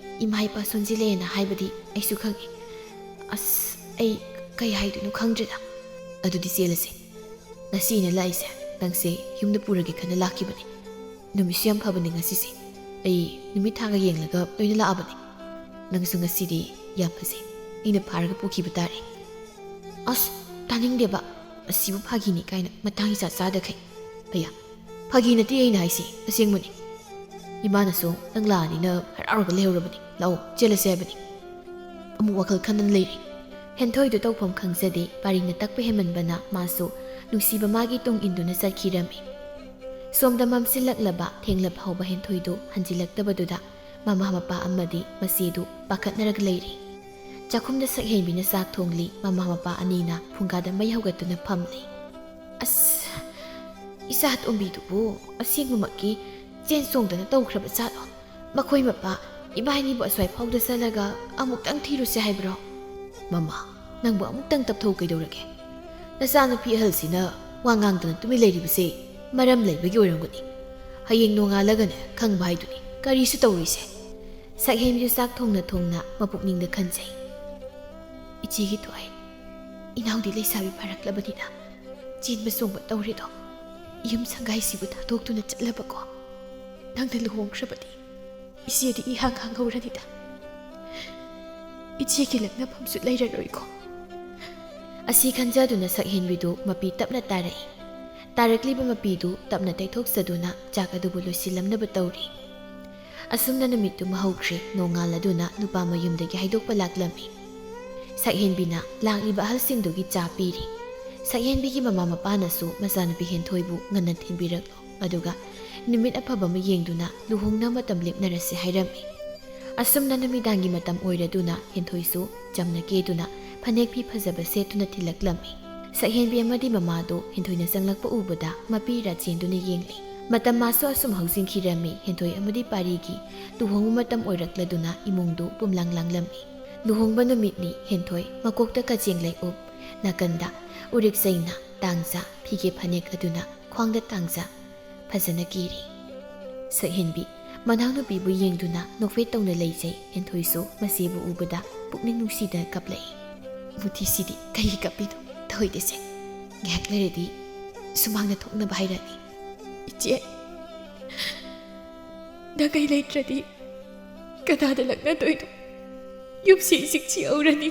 ꯏꯃꯥ ꯏꯄꯥ ꯁꯣꯟꯖꯤꯜꯂꯦꯅ ꯍꯥꯏꯕꯗꯤ ꯑꯩꯁꯨ ꯈꯪꯉꯤ꯫ ꯑꯁ, ꯑꯩ ꯀꯩ ꯍꯥꯏꯗꯣꯏꯅꯣ ꯈꯪꯗ꯭ꯔꯦꯗ꯫ ꯑꯗꯨꯗꯤ ꯆꯦꯜꯂꯁꯦ꯫ ꯉꯁꯤ ꯑꯩꯅ ꯂꯥꯛꯏꯁꯦ ꯅꯪꯁꯦ ꯌꯨꯝꯗ ꯄꯨꯔꯒꯦ ꯈꯟꯅ ꯂꯥꯛꯈꯤꯕꯅꯦ꯫ ꯅꯨꯃꯤꯠꯁꯨ ꯌꯥꯝ ꯐꯕꯅꯦ ꯉꯁꯤꯁꯦ꯫ ꯑꯩ ꯅꯨꯃꯤꯠ ꯊꯥꯒ ꯌꯦꯡꯂꯒ ꯂꯣꯏꯅ ꯂꯥꯛꯑꯕꯅꯦ꯫ ꯅꯪꯁꯨ ꯉꯁꯤꯗꯤ ꯌꯥꯝ ꯐꯖꯩ꯫ ꯑꯩꯅ ꯐꯥꯔꯒ ꯄꯨꯈꯤꯕ ꯇꯥꯔꯦ꯫" "ꯑꯁ, ꯇꯥꯅꯤꯡꯗꯦꯕ꯫ ꯑꯁꯤꯕꯨ ꯐꯥꯒꯤꯅꯤ ꯀꯥꯏꯅ ꯃꯇꯥꯡ ꯏꯆꯥ ꯆꯥꯗꯈꯩ꯫ ꯑꯌꯥ, ꯐꯥꯒꯤ ꯅꯠꯇꯦ ꯑꯩꯅ ꯍꯥꯏꯁꯤ, ꯑꯁꯦꯡꯕꯅꯤ꯫ ꯏꯃꯥꯅꯁꯨ ꯅꯪ ꯂꯥꯛꯑꯅꯤꯅ ꯍꯔꯥꯎꯔꯒ ꯂꯩꯍꯧꯔꯕꯅꯤ꯫ ꯂꯥꯛꯑꯣ, ꯆꯦꯜꯂꯁꯦ ꯍꯥꯏꯕꯅꯤ꯫" ꯑꯃꯨꯛ ꯋꯥꯈꯜ ꯈꯟꯗꯅ ꯂꯩꯔꯤ꯫ ꯍꯦꯟꯊꯣꯏꯗꯨ ꯇꯧꯐꯝ ꯈꯪꯖꯗꯦ꯫ ꯄꯥꯔꯤꯅ ꯇꯛꯄ ꯍꯦꯟꯃꯟꯕꯅ ꯃꯥꯁꯨ ꯅꯨꯡꯁꯤꯕ ꯃꯥꯒꯤ ꯇꯨꯡ ꯏꯟꯗꯨꯅ ꯆꯠꯈꯤꯔꯝꯃꯤ꯫ ꯁꯣꯝꯗ ꯃꯝꯁꯤꯜꯂꯛꯂꯕ ꯊꯦꯡꯂꯕ ꯍꯧꯕ ꯍꯦꯟꯊꯣꯏꯗꯨ ꯍꯟꯖꯤꯜꯂꯛꯇꯕꯗꯨꯗ ꯃꯃꯥ ꯃꯄꯥ ꯑꯃꯗꯤ ꯃꯆꯦꯗꯨ ꯄꯥꯈꯠꯅꯔꯒ ꯂꯩꯔꯤ꯫ ꯆꯥꯛꯈꯨꯝꯗ ꯁꯛꯍꯦꯟꯕꯤꯅ ꯆꯥꯛ ꯊꯣꯡꯂꯤ꯫ ꯃꯃꯥ ꯃꯄꯥ ꯑꯅꯤꯅ ꯐꯨꯡꯒꯥꯗ ꯃꯩ ꯍꯧꯒꯠꯇꯨꯅ ꯐꯝꯂꯤ꯫ "ꯑꯁ, ꯏꯆꯥ ꯇꯣꯝꯕꯤꯗꯨꯕꯨ ꯑꯁꯦꯡꯕꯃꯛꯀꯤ ꯆꯦꯟ ꯆꯣꯡꯗꯅ ꯇꯧꯈ꯭ꯔꯕ ꯖꯥꯠꯂꯣ? ꯃꯈꯣꯏ ꯃꯄꯥ ꯏꯕꯥꯅꯤꯕꯨ ꯑꯁ꯭ꯋꯥꯏ ꯐꯥꯎꯗ ꯆꯠꯂꯒ ꯑꯃꯨꯛꯇꯪ ꯊꯤꯔꯨꯁꯦ ꯍꯥꯏꯕ꯭ꯔꯣ?" "ꯃꯃꯥ, ꯅꯪꯕꯨ ꯑꯃꯨꯛꯇꯪ ꯇꯞꯊꯧ ꯀꯩꯗꯧꯔꯒꯦ? ꯅꯆꯥꯅꯨꯄꯤ ꯑꯍꯜꯁꯤꯅ ꯋꯥ ꯉꯥꯡꯗꯅ ꯇꯨꯃꯤꯟ ꯂꯩꯔꯤꯕꯁꯦ ꯃꯔꯝ ꯂꯩꯕꯒꯤ ꯑꯣꯏꯔꯝꯒꯅꯤ꯫ ꯍꯌꯦꯡ ꯅꯣꯡꯉꯥꯜꯂꯒꯅꯦ ꯈꯪꯕ ꯍꯥꯏꯗꯨꯅꯤ ꯀꯔꯤꯁꯨ ꯇꯧꯔꯣꯏꯁꯦ꯫ ꯁꯛꯍꯦꯟꯕꯤꯁꯨ ꯆꯥꯛ ꯊꯣꯡꯅ ꯊꯣꯡꯅ ꯃꯄꯨꯛꯅꯤꯡꯗ ꯈꯟꯖꯩ꯫ ꯏꯆꯦꯒꯤ ꯊꯣꯏ, ꯏꯅꯥꯎꯗꯤ ꯂꯩꯁꯥꯕꯤ ꯐꯥꯔꯛꯂꯕꯅꯤꯅ ꯆꯦꯟꯕ ꯆꯣꯡꯕ ꯇꯧꯔꯦꯗꯣ꯫ ꯌꯨꯝ ꯁꯪꯒꯥꯏꯁꯤꯕꯨ ꯊꯥꯗꯣꯛꯇꯨꯅ ꯆꯠꯂꯕꯀꯣ꯫ ꯅꯪꯅ ꯂꯨꯍꯣꯡꯈ꯭ꯔꯕꯗꯤ ꯏꯆꯦꯗꯤ ꯏꯍꯥꯡ ꯍꯥꯡꯍꯧꯔꯅꯤꯗ꯫ ꯏꯆꯦꯒꯤ ꯂꯛꯅꯐꯝꯁꯨ ꯂꯩꯔꯔꯣꯏꯀꯣ꯫ ꯑꯁꯤ ꯈꯟꯖꯗꯨꯅ ꯁꯛꯍꯦꯟꯕꯤꯗꯨ ꯃꯄꯤ ꯇꯞꯅ ꯇꯥꯔꯛꯏ꯫ ꯇꯥꯔꯛꯂꯤꯕ ꯃꯄꯤꯗꯨ ꯇꯞꯅ ꯇꯩꯊꯣꯛꯆꯗꯨꯅ ꯆꯥꯛ ꯑꯗꯨꯕꯨ ꯂꯣꯏꯁꯤꯜꯂꯝꯅꯕ ꯇꯧꯔꯤ꯫ ꯑꯁꯨꯝꯅ ꯅꯨꯃꯤꯠꯇꯨꯃ ꯍꯧꯈ꯭ꯔꯦ꯫ ꯅꯣꯡꯉꯥꯜꯂꯗꯨꯅ ꯅꯨꯄꯥ ꯃꯌꯨꯝꯗꯒꯤ ꯍꯥꯏꯗꯣꯛꯄ ꯂꯥꯛꯂꯝꯃꯤ꯫ ꯁꯛꯍꯦꯟꯕꯤꯅ ꯂꯥꯛꯂꯤꯕ ꯑꯍꯜꯁꯤꯡꯗꯨꯒꯤ ꯆꯥ ꯄꯤꯔꯤ꯫ ꯁꯛꯍꯦꯟꯕꯤꯒꯤ ꯃꯃꯥ ꯃꯄꯥꯅꯁꯨ ꯃꯆꯥꯅꯨꯄꯤ ꯍꯦꯟꯊꯣꯏꯕꯨ ꯉꯟꯅ ꯊꯤꯟꯕꯤꯔꯛꯂꯣ, ꯑꯗꯨꯒ ꯅꯨꯃꯤꯠ ꯑꯐꯕ ꯑꯃ ꯌꯦꯡꯗꯨꯅ ꯂꯨꯍꯣꯡꯅꯕ ꯃꯇꯝ ꯂꯦꯞꯅꯔꯁꯤ ꯍꯥꯏꯔꯝꯃꯤ꯫ ꯑꯁꯨꯝꯅ ꯅꯨꯃꯤꯗꯥꯡꯒꯤ ꯃꯇꯝ ꯑꯣꯏꯔꯗꯨꯅ ꯍꯦꯟꯊꯣꯏꯁꯨ ꯆꯝꯅ ꯀꯦꯗꯨꯅ ꯐꯅꯦꯛ ꯐꯤ ꯐꯖꯕ ꯁꯦꯠꯇꯨꯅ ꯊꯤꯜꯂꯛꯂꯝꯃꯤ꯫ ꯁꯛꯍꯦꯟꯕꯤ ꯑꯃꯗꯤ ꯃꯃꯥꯗꯨ ꯍꯦꯟꯊꯣꯏꯅ ꯆꯪꯂꯛꯄ ꯎꯕꯗ ꯃꯄꯤꯔꯥ ꯆꯦꯟꯗꯨꯅ ꯌꯦꯡꯂꯤ꯫ ꯃꯇꯝ ꯃꯥꯁꯨ ꯑꯁꯨꯝ ꯍꯧꯖꯤꯟꯈꯤꯔꯝꯃꯤ꯫ ꯍꯦꯟꯊꯣꯏ ꯑꯃꯗꯤ ꯄꯥꯔꯤꯒꯤ ꯂꯨꯍꯣꯡꯕ ꯃꯇꯝ ꯑꯣꯏꯔꯛꯂꯗꯨꯅ ꯏꯃꯨꯡꯗꯨ ꯄꯨꯝꯂꯥꯡ ꯂꯥꯡꯂꯝꯃꯤ꯫ ꯂꯨꯍꯣꯡꯕ ꯅꯨꯃꯤꯠꯅꯤ꯫ ꯍꯦꯟꯊꯣꯏ ꯃꯀꯣꯛꯇ ꯀꯖꯦꯡ ꯂꯩ ꯎꯞ, ꯅꯥꯀꯟꯗ ꯎꯔꯤꯛ ꯆꯩꯅ ꯇꯥꯡꯖ ꯐꯤꯒꯦ ꯐꯅꯦꯛ ꯑꯗꯨꯅ ꯈ꯭ꯋꯥꯡꯗ ꯇꯥꯡꯖ ꯐꯖꯅ ꯀꯦꯔꯤ꯫ ꯁꯛꯍꯦꯟꯕꯤ ꯃꯅꯥꯎꯅꯨꯄꯤꯕꯨ ꯌꯦꯡꯗꯨꯅ ꯅꯣꯛꯐꯦꯠ ꯇꯧꯅ ꯂꯩꯖꯩ꯫ ꯍꯦꯟꯊꯣꯏꯁꯨ ꯃꯆꯦꯕꯨ ꯎꯕꯗ ꯄꯨꯛꯅꯤꯡ ꯅꯨꯡꯁꯤꯗꯅ ꯀꯞꯂꯛꯏ꯫ ꯃꯨꯊꯤꯁꯤꯗꯤ ꯀꯩꯒꯤ ꯀꯞꯄꯤꯅꯣ? ꯊꯧꯏꯗꯁꯦ, ꯉꯥꯏꯍꯥꯛ ꯂꯩꯔꯗꯤ ꯁꯨꯃꯥꯡꯗ ꯊꯣꯛꯅꯕ ꯍꯥꯏꯔꯛꯑꯅꯤ꯫ ꯏꯆꯦ, ꯅꯪ ꯑꯩ ꯂꯩꯇ꯭ꯔꯗꯤ ꯀꯅꯥꯗ ꯂꯛꯅꯗꯣꯏꯅꯣ? ꯌꯨꯝꯁꯤ ꯏꯆꯤꯛ ꯆꯤꯛꯍꯧꯔꯅꯤ꯫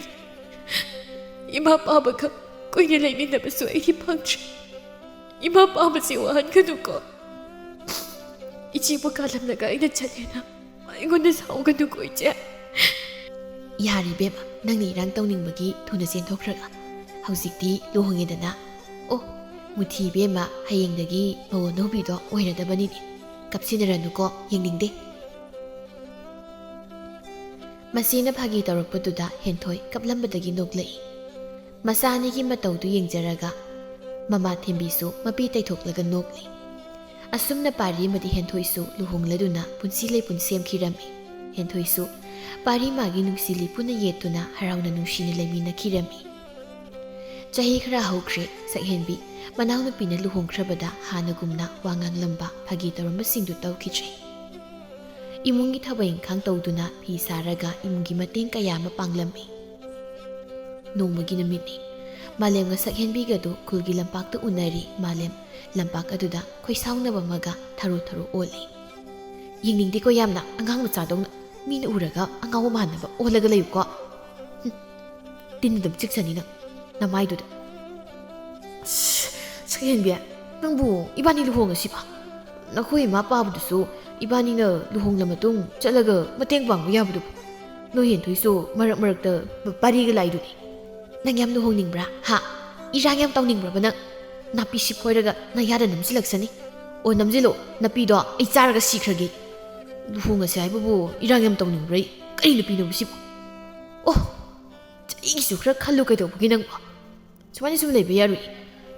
ꯏꯃꯥ ꯄꯥꯕꯈꯛ ꯀꯨꯏꯅ ꯂꯩꯃꯤꯟꯅꯕꯁꯨ ꯑꯩꯗꯤ ꯐꯪꯗ꯭ꯔꯦ꯫ ꯏꯃꯥ ꯄꯥꯕꯁꯦ ꯋꯥꯍꯟꯒꯅꯨꯀꯣ꯫ ꯏꯆꯦꯕꯨ ꯀꯥꯂꯝꯂꯒ ꯑꯩꯅ ꯆꯠꯂꯦꯅ ꯑꯩꯉꯣꯟꯗ ꯁꯥꯎꯒꯅꯨꯀꯣ, ꯏꯆꯦ꯫ ꯌꯥꯔꯦ ꯏꯕꯦꯝꯃ, ꯅꯪꯅ ꯏꯔꯥꯡ ꯇꯧꯅꯤꯡꯕꯒꯤ ꯊꯨꯅ ꯆꯦꯟꯊꯣꯛꯈ꯭ꯔꯒ꯫ ꯍꯧꯖꯤꯛꯇꯤ ꯂꯨꯍꯣꯡꯉꯦꯗꯅ꯫ ꯑꯣ, ꯃꯨꯊꯤ ꯏꯕꯦꯝꯃ, ꯍꯌꯦꯡꯗꯒꯤ ꯃꯧ ꯑꯅꯧꯕꯤꯗꯣ ꯑꯣꯏꯔꯗꯕꯅꯤꯅꯦ꯫ ꯀꯞꯁꯤꯟꯅꯔꯅꯨꯀꯣ, ꯌꯦꯡꯅꯤꯡꯗꯦ꯫ ꯃꯁꯤꯅ ꯐꯥꯒꯤ ꯇꯧꯔꯛꯄꯗꯨꯗ ꯍꯦꯟꯊꯣꯏ ꯀꯞꯂꯝꯕꯗꯒꯤ ꯅꯣꯛꯂꯛꯏ꯫ ꯃꯆꯥ ꯑꯅꯤꯒꯤ ꯃꯇꯧꯗꯨ ꯌꯦꯡꯖꯔꯒ ꯃꯃꯥ ꯊꯦꯝꯕꯤꯁꯨ ꯃꯄꯤ ꯇꯩꯊꯣꯛꯂꯒ ꯅꯣꯛꯂꯤ꯫ ꯑꯁꯨꯝꯅ ꯄꯥꯔꯤ ꯑꯃꯗꯤ ꯍꯦꯟꯊꯣꯏꯁꯨ ꯂꯨꯍꯣꯡꯂꯗꯨꯅ ꯄꯨꯟꯁꯤ ꯂꯩꯄꯨꯟ ꯁꯦꯝꯈꯤꯔꯝꯃꯤ꯫ ꯍꯦꯟꯊꯣꯏꯁꯨ ꯄꯥꯔꯤ ꯃꯥꯒꯤ ꯅꯨꯡꯁꯤ ꯂꯤꯄꯨꯅ ꯌꯦꯠꯇꯨꯅ ꯍꯔꯥꯎꯅ ꯅꯨꯡꯁꯤꯅ ꯂꯩꯃꯤꯟꯅꯈꯤꯔꯝꯃꯤ꯫ ꯆꯍꯤ ꯈꯔ ꯍꯧꯈ꯭ꯔꯦ꯫ ꯁꯛꯍꯦꯟꯕꯤ ꯃꯅꯥꯎꯅꯨꯄꯤꯅ ꯂꯨꯍꯣꯡꯈ꯭ꯔꯕꯗ ꯍꯥꯟꯅꯒꯨꯝꯅ ꯋꯥ ꯉꯥꯡꯂꯝꯕ, ꯐꯥꯒꯤ ꯇꯧꯔꯝꯕꯁꯤꯡꯗꯨ ꯇꯧꯈꯤꯗ꯭ꯔꯦ꯫ ꯏꯃꯨꯡꯒꯤ ꯊꯕꯛ ꯏꯪꯈꯥꯡ ꯇꯧꯗꯨꯅ ꯐꯤ ꯁꯥꯔꯒ ꯏꯃꯨꯡꯒꯤ ꯃꯇꯦꯡ ꯀꯌꯥ ꯑꯃ ꯄꯥꯡꯂꯝꯃꯤ꯫ ꯅꯣꯡꯃꯒꯤ ꯅꯨꯃꯤꯠꯅꯤ꯫ ꯃꯥꯂꯦꯝꯒ ꯁꯛꯍꯦꯟꯕꯤꯒꯗꯨ ꯈꯨꯜꯒꯤ ꯂꯝꯄꯥꯛꯇ ꯎꯅꯔꯤ꯫ ꯃꯥꯂꯦꯝ ꯂꯝꯄꯥꯛ ꯑꯗꯨꯗ ꯈꯣꯏꯁꯥꯎꯅꯕ ꯑꯃꯒ ꯊꯔꯣ ꯊꯔꯣ ꯑꯣꯜꯂꯤ꯫ "ꯌꯦꯡꯅꯤꯡꯗꯦꯀꯣ ꯌꯥꯝꯅ, ꯑꯉꯥꯡ ꯃꯆꯥꯗꯧꯅ꯫ ꯃꯤꯅ ꯎꯔꯒ ꯑꯉꯥꯎꯕ ꯃꯥꯟꯅꯕ ꯑꯣꯜꯂꯒ ꯂꯩꯌꯨꯀꯣ꯫ ꯍꯨꯝ, ꯇꯤꯟ ꯑꯗꯨꯝ ꯆꯤꯛꯆꯅꯤ ꯅꯪ, ꯅꯃꯥꯏꯗꯨꯗ꯫ ꯑꯁ, ꯁꯛꯍꯦꯟꯕꯤ, ꯅꯪꯕꯨ ꯏꯕꯥꯅꯤ ꯂꯨꯍꯣꯡꯉꯁꯤꯕ? ꯅꯈꯣꯏ ꯏꯃꯥ ꯄꯥꯕꯗꯨꯁꯨ ꯏꯕꯥꯅꯤꯅ ꯂꯨꯍꯣꯡꯂ ꯃꯇꯨꯡ ꯆꯠꯂꯒ ꯃꯇꯦꯡ ꯄꯥꯡꯕ ꯌꯥꯕꯗꯨꯕꯨ꯫ ꯅꯣꯏ ꯍꯦꯟꯊꯣꯏꯁꯨ ꯃꯔꯛ ꯃꯔꯛꯇ ꯄꯥꯔꯤꯒ ꯂꯥꯛꯏꯗꯨꯅꯤ꯫ ꯅꯪ ꯌꯥꯝ ꯂꯨꯍꯣꯡꯅꯤꯡꯕ꯭ꯔꯥ? ꯍꯥ? ꯏꯔꯥꯡ ꯌꯥꯝ ꯇꯧꯅꯤꯡꯕ꯭ꯔꯕ ꯅꯪ? ꯅꯥꯄꯤ ꯁꯤꯐꯣꯏꯔꯒ ꯅꯌꯥꯗ ꯅꯝꯁꯤꯜꯂꯛꯁꯅꯤ꯫ ꯑꯣ, ꯅꯝꯁꯤꯜꯂꯣ, ꯅꯥꯄꯤꯗꯣ ꯑꯩ ꯆꯥꯔꯒ ꯁꯤꯈ꯭ꯔꯒꯦ꯫ ꯂꯨꯍꯣꯡꯉꯁꯦ ꯍꯥꯏꯕꯕꯨ ꯏꯔꯥꯡ ꯌꯥꯝ ꯇꯧꯅꯤꯡꯕ꯭ꯔꯥ? ꯀꯔꯤ ꯅꯨꯄꯤꯅꯣꯕ ꯁꯤꯕꯨ? ꯑꯣ, ꯆꯍꯤꯒꯤꯁꯨ ꯈꯔ ꯈꯜꯂꯨ ꯀꯩꯗꯧꯕꯒꯤ ꯅꯪꯕꯣ? ꯁꯨꯃꯥꯏꯅ ꯁꯨꯝ ꯂꯩꯕ ꯌꯥꯔꯣꯏ꯫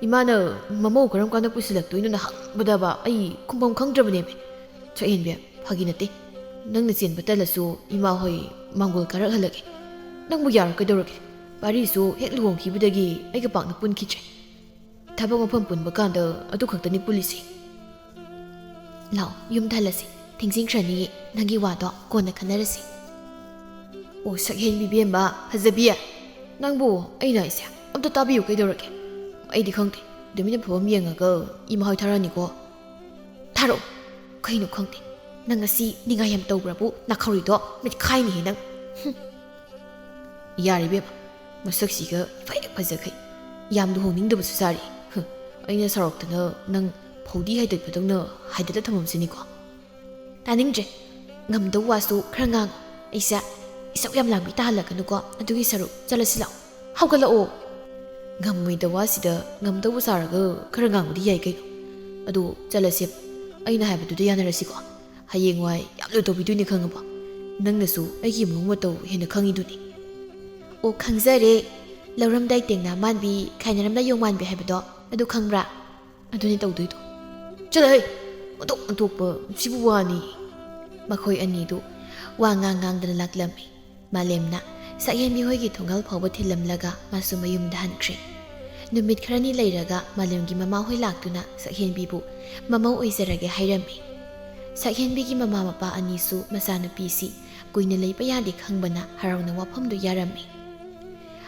ꯏꯃꯥꯅ ꯃꯃꯧ ꯀꯔꯝ ꯀꯥꯟꯗ ꯄꯨꯁꯤꯜꯂꯛꯇꯣꯏꯅꯣꯅ ꯍꯪꯕꯗꯕ ꯑꯩ ꯈꯨꯝꯐꯝ ꯈꯪꯗ꯭ꯔꯕꯅꯦꯃꯤ꯫ ꯁꯛꯍꯦꯟꯕꯤ, ꯐꯥꯒꯤ ꯅꯠꯇꯦ꯫ ꯅꯪꯅ ꯆꯦꯟꯕ ꯇꯜꯂꯁꯨ ꯏꯃꯥ ꯍꯣꯏ ꯃꯥꯡꯒꯣꯜ ꯀꯥꯔꯛꯍꯜꯂꯒꯦ꯫ ꯅꯪꯕꯨ ꯌꯥꯔꯣ ꯀꯩꯗꯧꯔꯒꯦ? ꯄꯥꯔꯤꯁꯨ ꯍꯦꯛ ꯂꯨꯍꯣꯡꯈꯤꯕꯗꯒꯤ ꯑꯩꯒ ꯄꯥꯛꯅ ꯄꯨꯟꯈꯤꯗ꯭ꯔꯦ꯫ ꯊꯕꯛ ꯃꯐꯝ ꯄꯨꯟꯕ ꯀꯥꯟꯗ ꯑꯗꯨ ꯈꯛꯇꯅꯤ ꯄꯨꯜꯂꯤꯁꯦ꯫ ꯂꯥꯛꯑꯣ, ꯌꯨꯝꯗ ꯍꯜꯂꯁꯤ꯫ ꯊꯦꯡꯖꯤꯟꯈ꯭ꯔꯅꯤꯌꯦ, ꯅꯪꯒꯤ ꯋꯥꯗꯣ ꯀꯣꯟꯅ ꯈꯟꯅꯔꯁꯤ꯫ ꯑꯣ, ꯁꯛꯍꯦꯟꯕꯤ ꯕꯦꯝꯃ, ꯐꯖꯕꯤ, ꯅꯪꯕꯨ ꯑꯩꯅ ꯍꯥꯏꯁꯦ ꯑꯝꯇ ꯇꯥꯕꯤꯌꯨ ꯀꯩꯗꯧꯔꯒꯦ? ꯑꯩꯗꯤ ꯈꯪꯗꯦ, ꯇꯨꯃꯤꯟꯅ ꯐꯝꯐꯝ ꯌꯦꯡꯉꯒ ꯏꯃꯥ ꯍꯣꯏ ꯊꯥꯔꯛꯑꯅꯤꯀꯣ꯫ ꯊꯥꯔꯛꯑꯣ꯫ ꯀꯩꯅꯣ ꯈꯪꯗꯦ, ꯅꯪ ꯉꯁꯤ ꯅꯤꯡꯉꯥꯏ ꯌꯥꯝ ꯇꯧꯕ꯭ꯔꯕꯨ? ꯅꯥꯈꯧꯔꯤꯗꯣ ꯃꯤꯠꯈꯥꯏꯅꯤꯍꯦ ꯅꯪ꯫ ꯍꯨꯝ꯫ ꯌꯥꯔꯦ ꯏꯕꯦꯝꯃ, ꯃꯁꯛꯁꯤꯒ ꯏꯐ ꯍꯦꯛ ꯐꯖꯈꯩ꯫ ꯌꯥꯝ ꯂꯨꯍꯣꯡꯅꯤꯡꯗꯕꯁꯨ ꯁꯥꯔꯤ꯫ ꯍꯨꯝ, ꯑꯩꯅ ꯁꯥꯎꯔꯛꯇꯅ ꯅꯪ ꯐꯧꯗꯤ ꯍꯥꯏꯗꯠꯄꯗꯧꯅ ꯍꯥꯏꯗꯠꯂ ꯊꯝꯃꯝꯁꯤꯅꯤꯀꯣ꯫ ꯇꯥꯅꯤꯡꯗ꯭ꯔꯦ꯫ ꯉꯝꯗꯧ ꯋꯥꯁꯨ ꯈꯔ ꯉꯥꯡꯉꯣ꯫ ꯑꯩꯁꯦ ꯏꯁꯧ ꯌꯥꯝ ꯂꯥꯡꯕꯤ ꯇꯥꯍꯜꯂꯛꯀꯅꯨꯀꯣ꯫ ꯑꯗꯨꯒꯤ ꯁꯔꯨꯛ ꯆꯠꯂꯁꯤ ꯂꯥꯛꯑꯣ꯫ ꯍꯧꯒꯠꯂꯛꯑꯣ꯫ ꯉꯝꯃꯣꯏꯗꯧ ꯋꯥꯁꯤꯗ ꯉꯝꯗꯧꯕ ꯁꯥꯔꯒ ꯈꯔ ꯉꯥꯡꯕꯗꯤ ꯌꯥꯏ ꯀꯩꯅꯣ꯫ ꯑꯗꯣ ꯆꯠꯂꯁꯦ꯫ ꯑꯩꯅ ꯍꯥꯏꯕꯗꯨꯗ ꯌꯥꯅꯔꯁꯤꯀꯣ꯫ ꯍꯌꯦꯡꯋꯥꯏ ꯌꯥꯝ ꯂꯨ ꯇꯧꯕꯤꯗꯣꯏꯅꯦ ꯈꯪꯉꯕꯣ? ꯅꯪꯅꯁꯨ ꯑꯩꯒꯤ ꯃꯑꯣꯡ ꯃꯇꯧ ꯍꯦꯟꯅ ꯈꯪꯉꯤꯗꯨꯅꯤ꯫ ꯑꯣ, ꯈꯪꯖꯔꯦ꯫ ꯂꯧꯔꯝꯗꯥꯏ ꯇꯦꯡꯅ ꯃꯥꯟꯕꯤ, ꯈꯥꯏꯅꯔꯝꯗꯥꯏ ꯌꯣꯡ ꯃꯥꯟꯕꯤ ꯍꯥꯏꯕꯗꯣ, ꯑꯗꯨ ꯈꯪꯕ꯭ꯔꯥ? ꯑꯗꯨꯅꯤ ꯇꯧꯗꯣꯏꯗꯣ꯫ ꯆꯠꯂꯍꯦ! ꯑꯣꯟꯊꯣꯛ ꯑꯣꯟꯊꯣꯛꯄ ꯁꯤꯕꯨ ꯋꯥꯅꯤ꯫ ꯃꯈꯣꯏ ꯑꯅꯤꯗꯨ ꯋꯥ ꯉꯥꯡ ꯉꯥꯡꯗꯅ ꯂꯥꯛꯂꯝꯃꯤ꯫ ꯃꯥꯂꯦꯝꯅ ꯁꯛꯍꯦꯟꯕꯤ ꯍꯣꯏꯒꯤ ꯊꯣꯡꯒꯥꯜ ꯐꯥꯎꯕ ꯊꯤꯜꯂꯝꯂꯒ ꯃꯥꯁꯨ ꯃꯌꯨꯝꯗ ꯍꯟꯈ꯭ꯔꯦ꯫ ꯅꯨꯃꯤꯠ ꯈꯔꯅꯤ ꯂꯩꯔꯒ ꯃꯥꯂꯦꯝꯒꯤ ꯃꯃꯥꯍꯣꯏ ꯂꯥꯛꯇꯨꯅ ꯁꯛꯍꯦꯟꯕꯤꯕꯨ ꯃꯃꯧ ꯑꯣꯏꯖꯔꯒꯦ ꯍꯥꯏꯔꯝꯃꯤ꯫ ꯁꯛꯍꯦꯟꯕꯤꯒꯤ ꯃꯃꯥ ꯃꯄꯥ ꯑꯅꯤꯁꯨ ꯃꯆꯥꯅꯨꯄꯤꯁꯤ ꯀꯨꯏꯅ ꯂꯩꯕ ꯌꯥꯗꯦ ꯈꯪꯕꯅ ꯍꯔꯥꯎꯅ ꯋꯥꯐꯝꯗꯨ ꯌꯥꯔꯝꯃꯤ꯫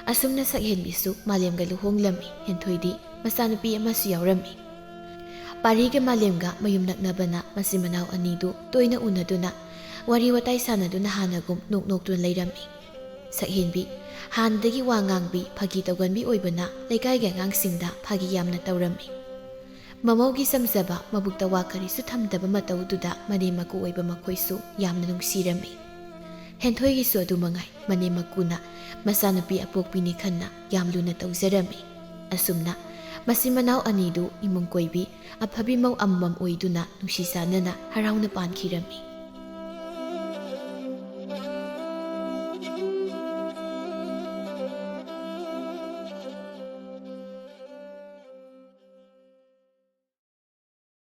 ꯑꯁꯨꯝꯅ ꯁꯛꯍꯦꯟꯕꯤꯁꯨ ꯃꯥꯂꯦꯝꯒ ꯂꯨꯍꯣꯡꯂꯝꯃꯤ꯫ ꯍꯦꯟꯊꯣꯏꯗꯤ ꯃꯆꯥꯅꯨꯄꯤ ꯑꯃꯁꯨ ꯌꯥꯎꯔꯝꯃꯤ꯫ ꯄꯥꯔꯤꯒ ꯃꯥꯂꯦꯝꯒ ꯃꯌꯨꯝ ꯅꯛꯅꯕꯅ ꯃꯆꯤꯟ ꯃꯅꯥꯎ ꯑꯅꯤꯗꯨ ꯇꯣꯏꯅ ꯎꯅꯗꯨꯅ ꯋꯥꯔꯤ ꯋꯥꯇꯥꯏ ꯁꯥꯟꯅꯗꯨꯅ ꯍꯥꯟꯅꯒꯨꯝ ꯅꯣꯛ ꯅꯣꯛꯇꯨꯅ ꯂꯩꯔꯝꯃꯤ꯫ ꯁꯛꯍꯦꯟꯕꯤ ꯍꯥꯟꯅꯗꯒꯤ ꯋꯥ ꯉꯥꯡꯕꯤ, ꯐꯥꯒꯤ ꯇꯧꯒꯟꯕꯤ ꯑꯣꯏꯕꯅ ꯂꯩꯀꯥꯏꯒꯤ ꯑꯉꯥꯡꯁꯤꯡꯗ ꯐꯥꯒꯤ ꯌꯥꯝꯅ ꯇꯧꯔꯝꯃꯤ꯫ ꯃꯃꯧꯒꯤ ꯆꯝꯖꯕ, ꯃꯕꯨꯛꯇ ꯋꯥ ꯀꯔꯤꯁꯨ ꯊꯝꯗꯕ ꯃꯇꯧꯗꯨꯗ ꯃꯅꯦꯝ ꯃꯀꯨ ꯑꯣꯏꯕ ꯃꯈꯣꯏꯁꯨ ꯌꯥꯝꯅ ꯅꯨꯡꯁꯤꯔꯝꯃꯤ꯫ ꯍꯦꯟꯊꯣꯏꯒꯤꯁꯨ ꯑꯗꯨ ꯃꯉꯥꯏ, ꯃꯅꯦꯝ ꯃꯀꯨꯅ ꯃꯆꯥꯅꯨꯄꯤ ꯑꯄꯣꯛꯄꯤꯅꯤ ꯈꯟꯅ ꯌꯥꯝ ꯂꯨꯅ ꯇꯧꯖꯔꯝꯃꯤ꯫ ꯑꯁꯨꯝꯅ ꯃꯆꯤꯟ ꯃꯅꯥꯎ ꯑꯅꯤꯗꯨ ꯏꯃꯨꯡ ꯀꯣꯏꯕꯤ, ꯑꯐꯕꯤ ꯃꯧ ꯑꯃꯃꯝ ꯑꯣꯏꯗꯨꯅ ꯅꯨꯡꯁꯤ ꯆꯥꯟꯅꯅ ꯍꯔꯥꯎꯅ ꯄꯥꯟꯈꯤꯔꯝꯃꯤ꯫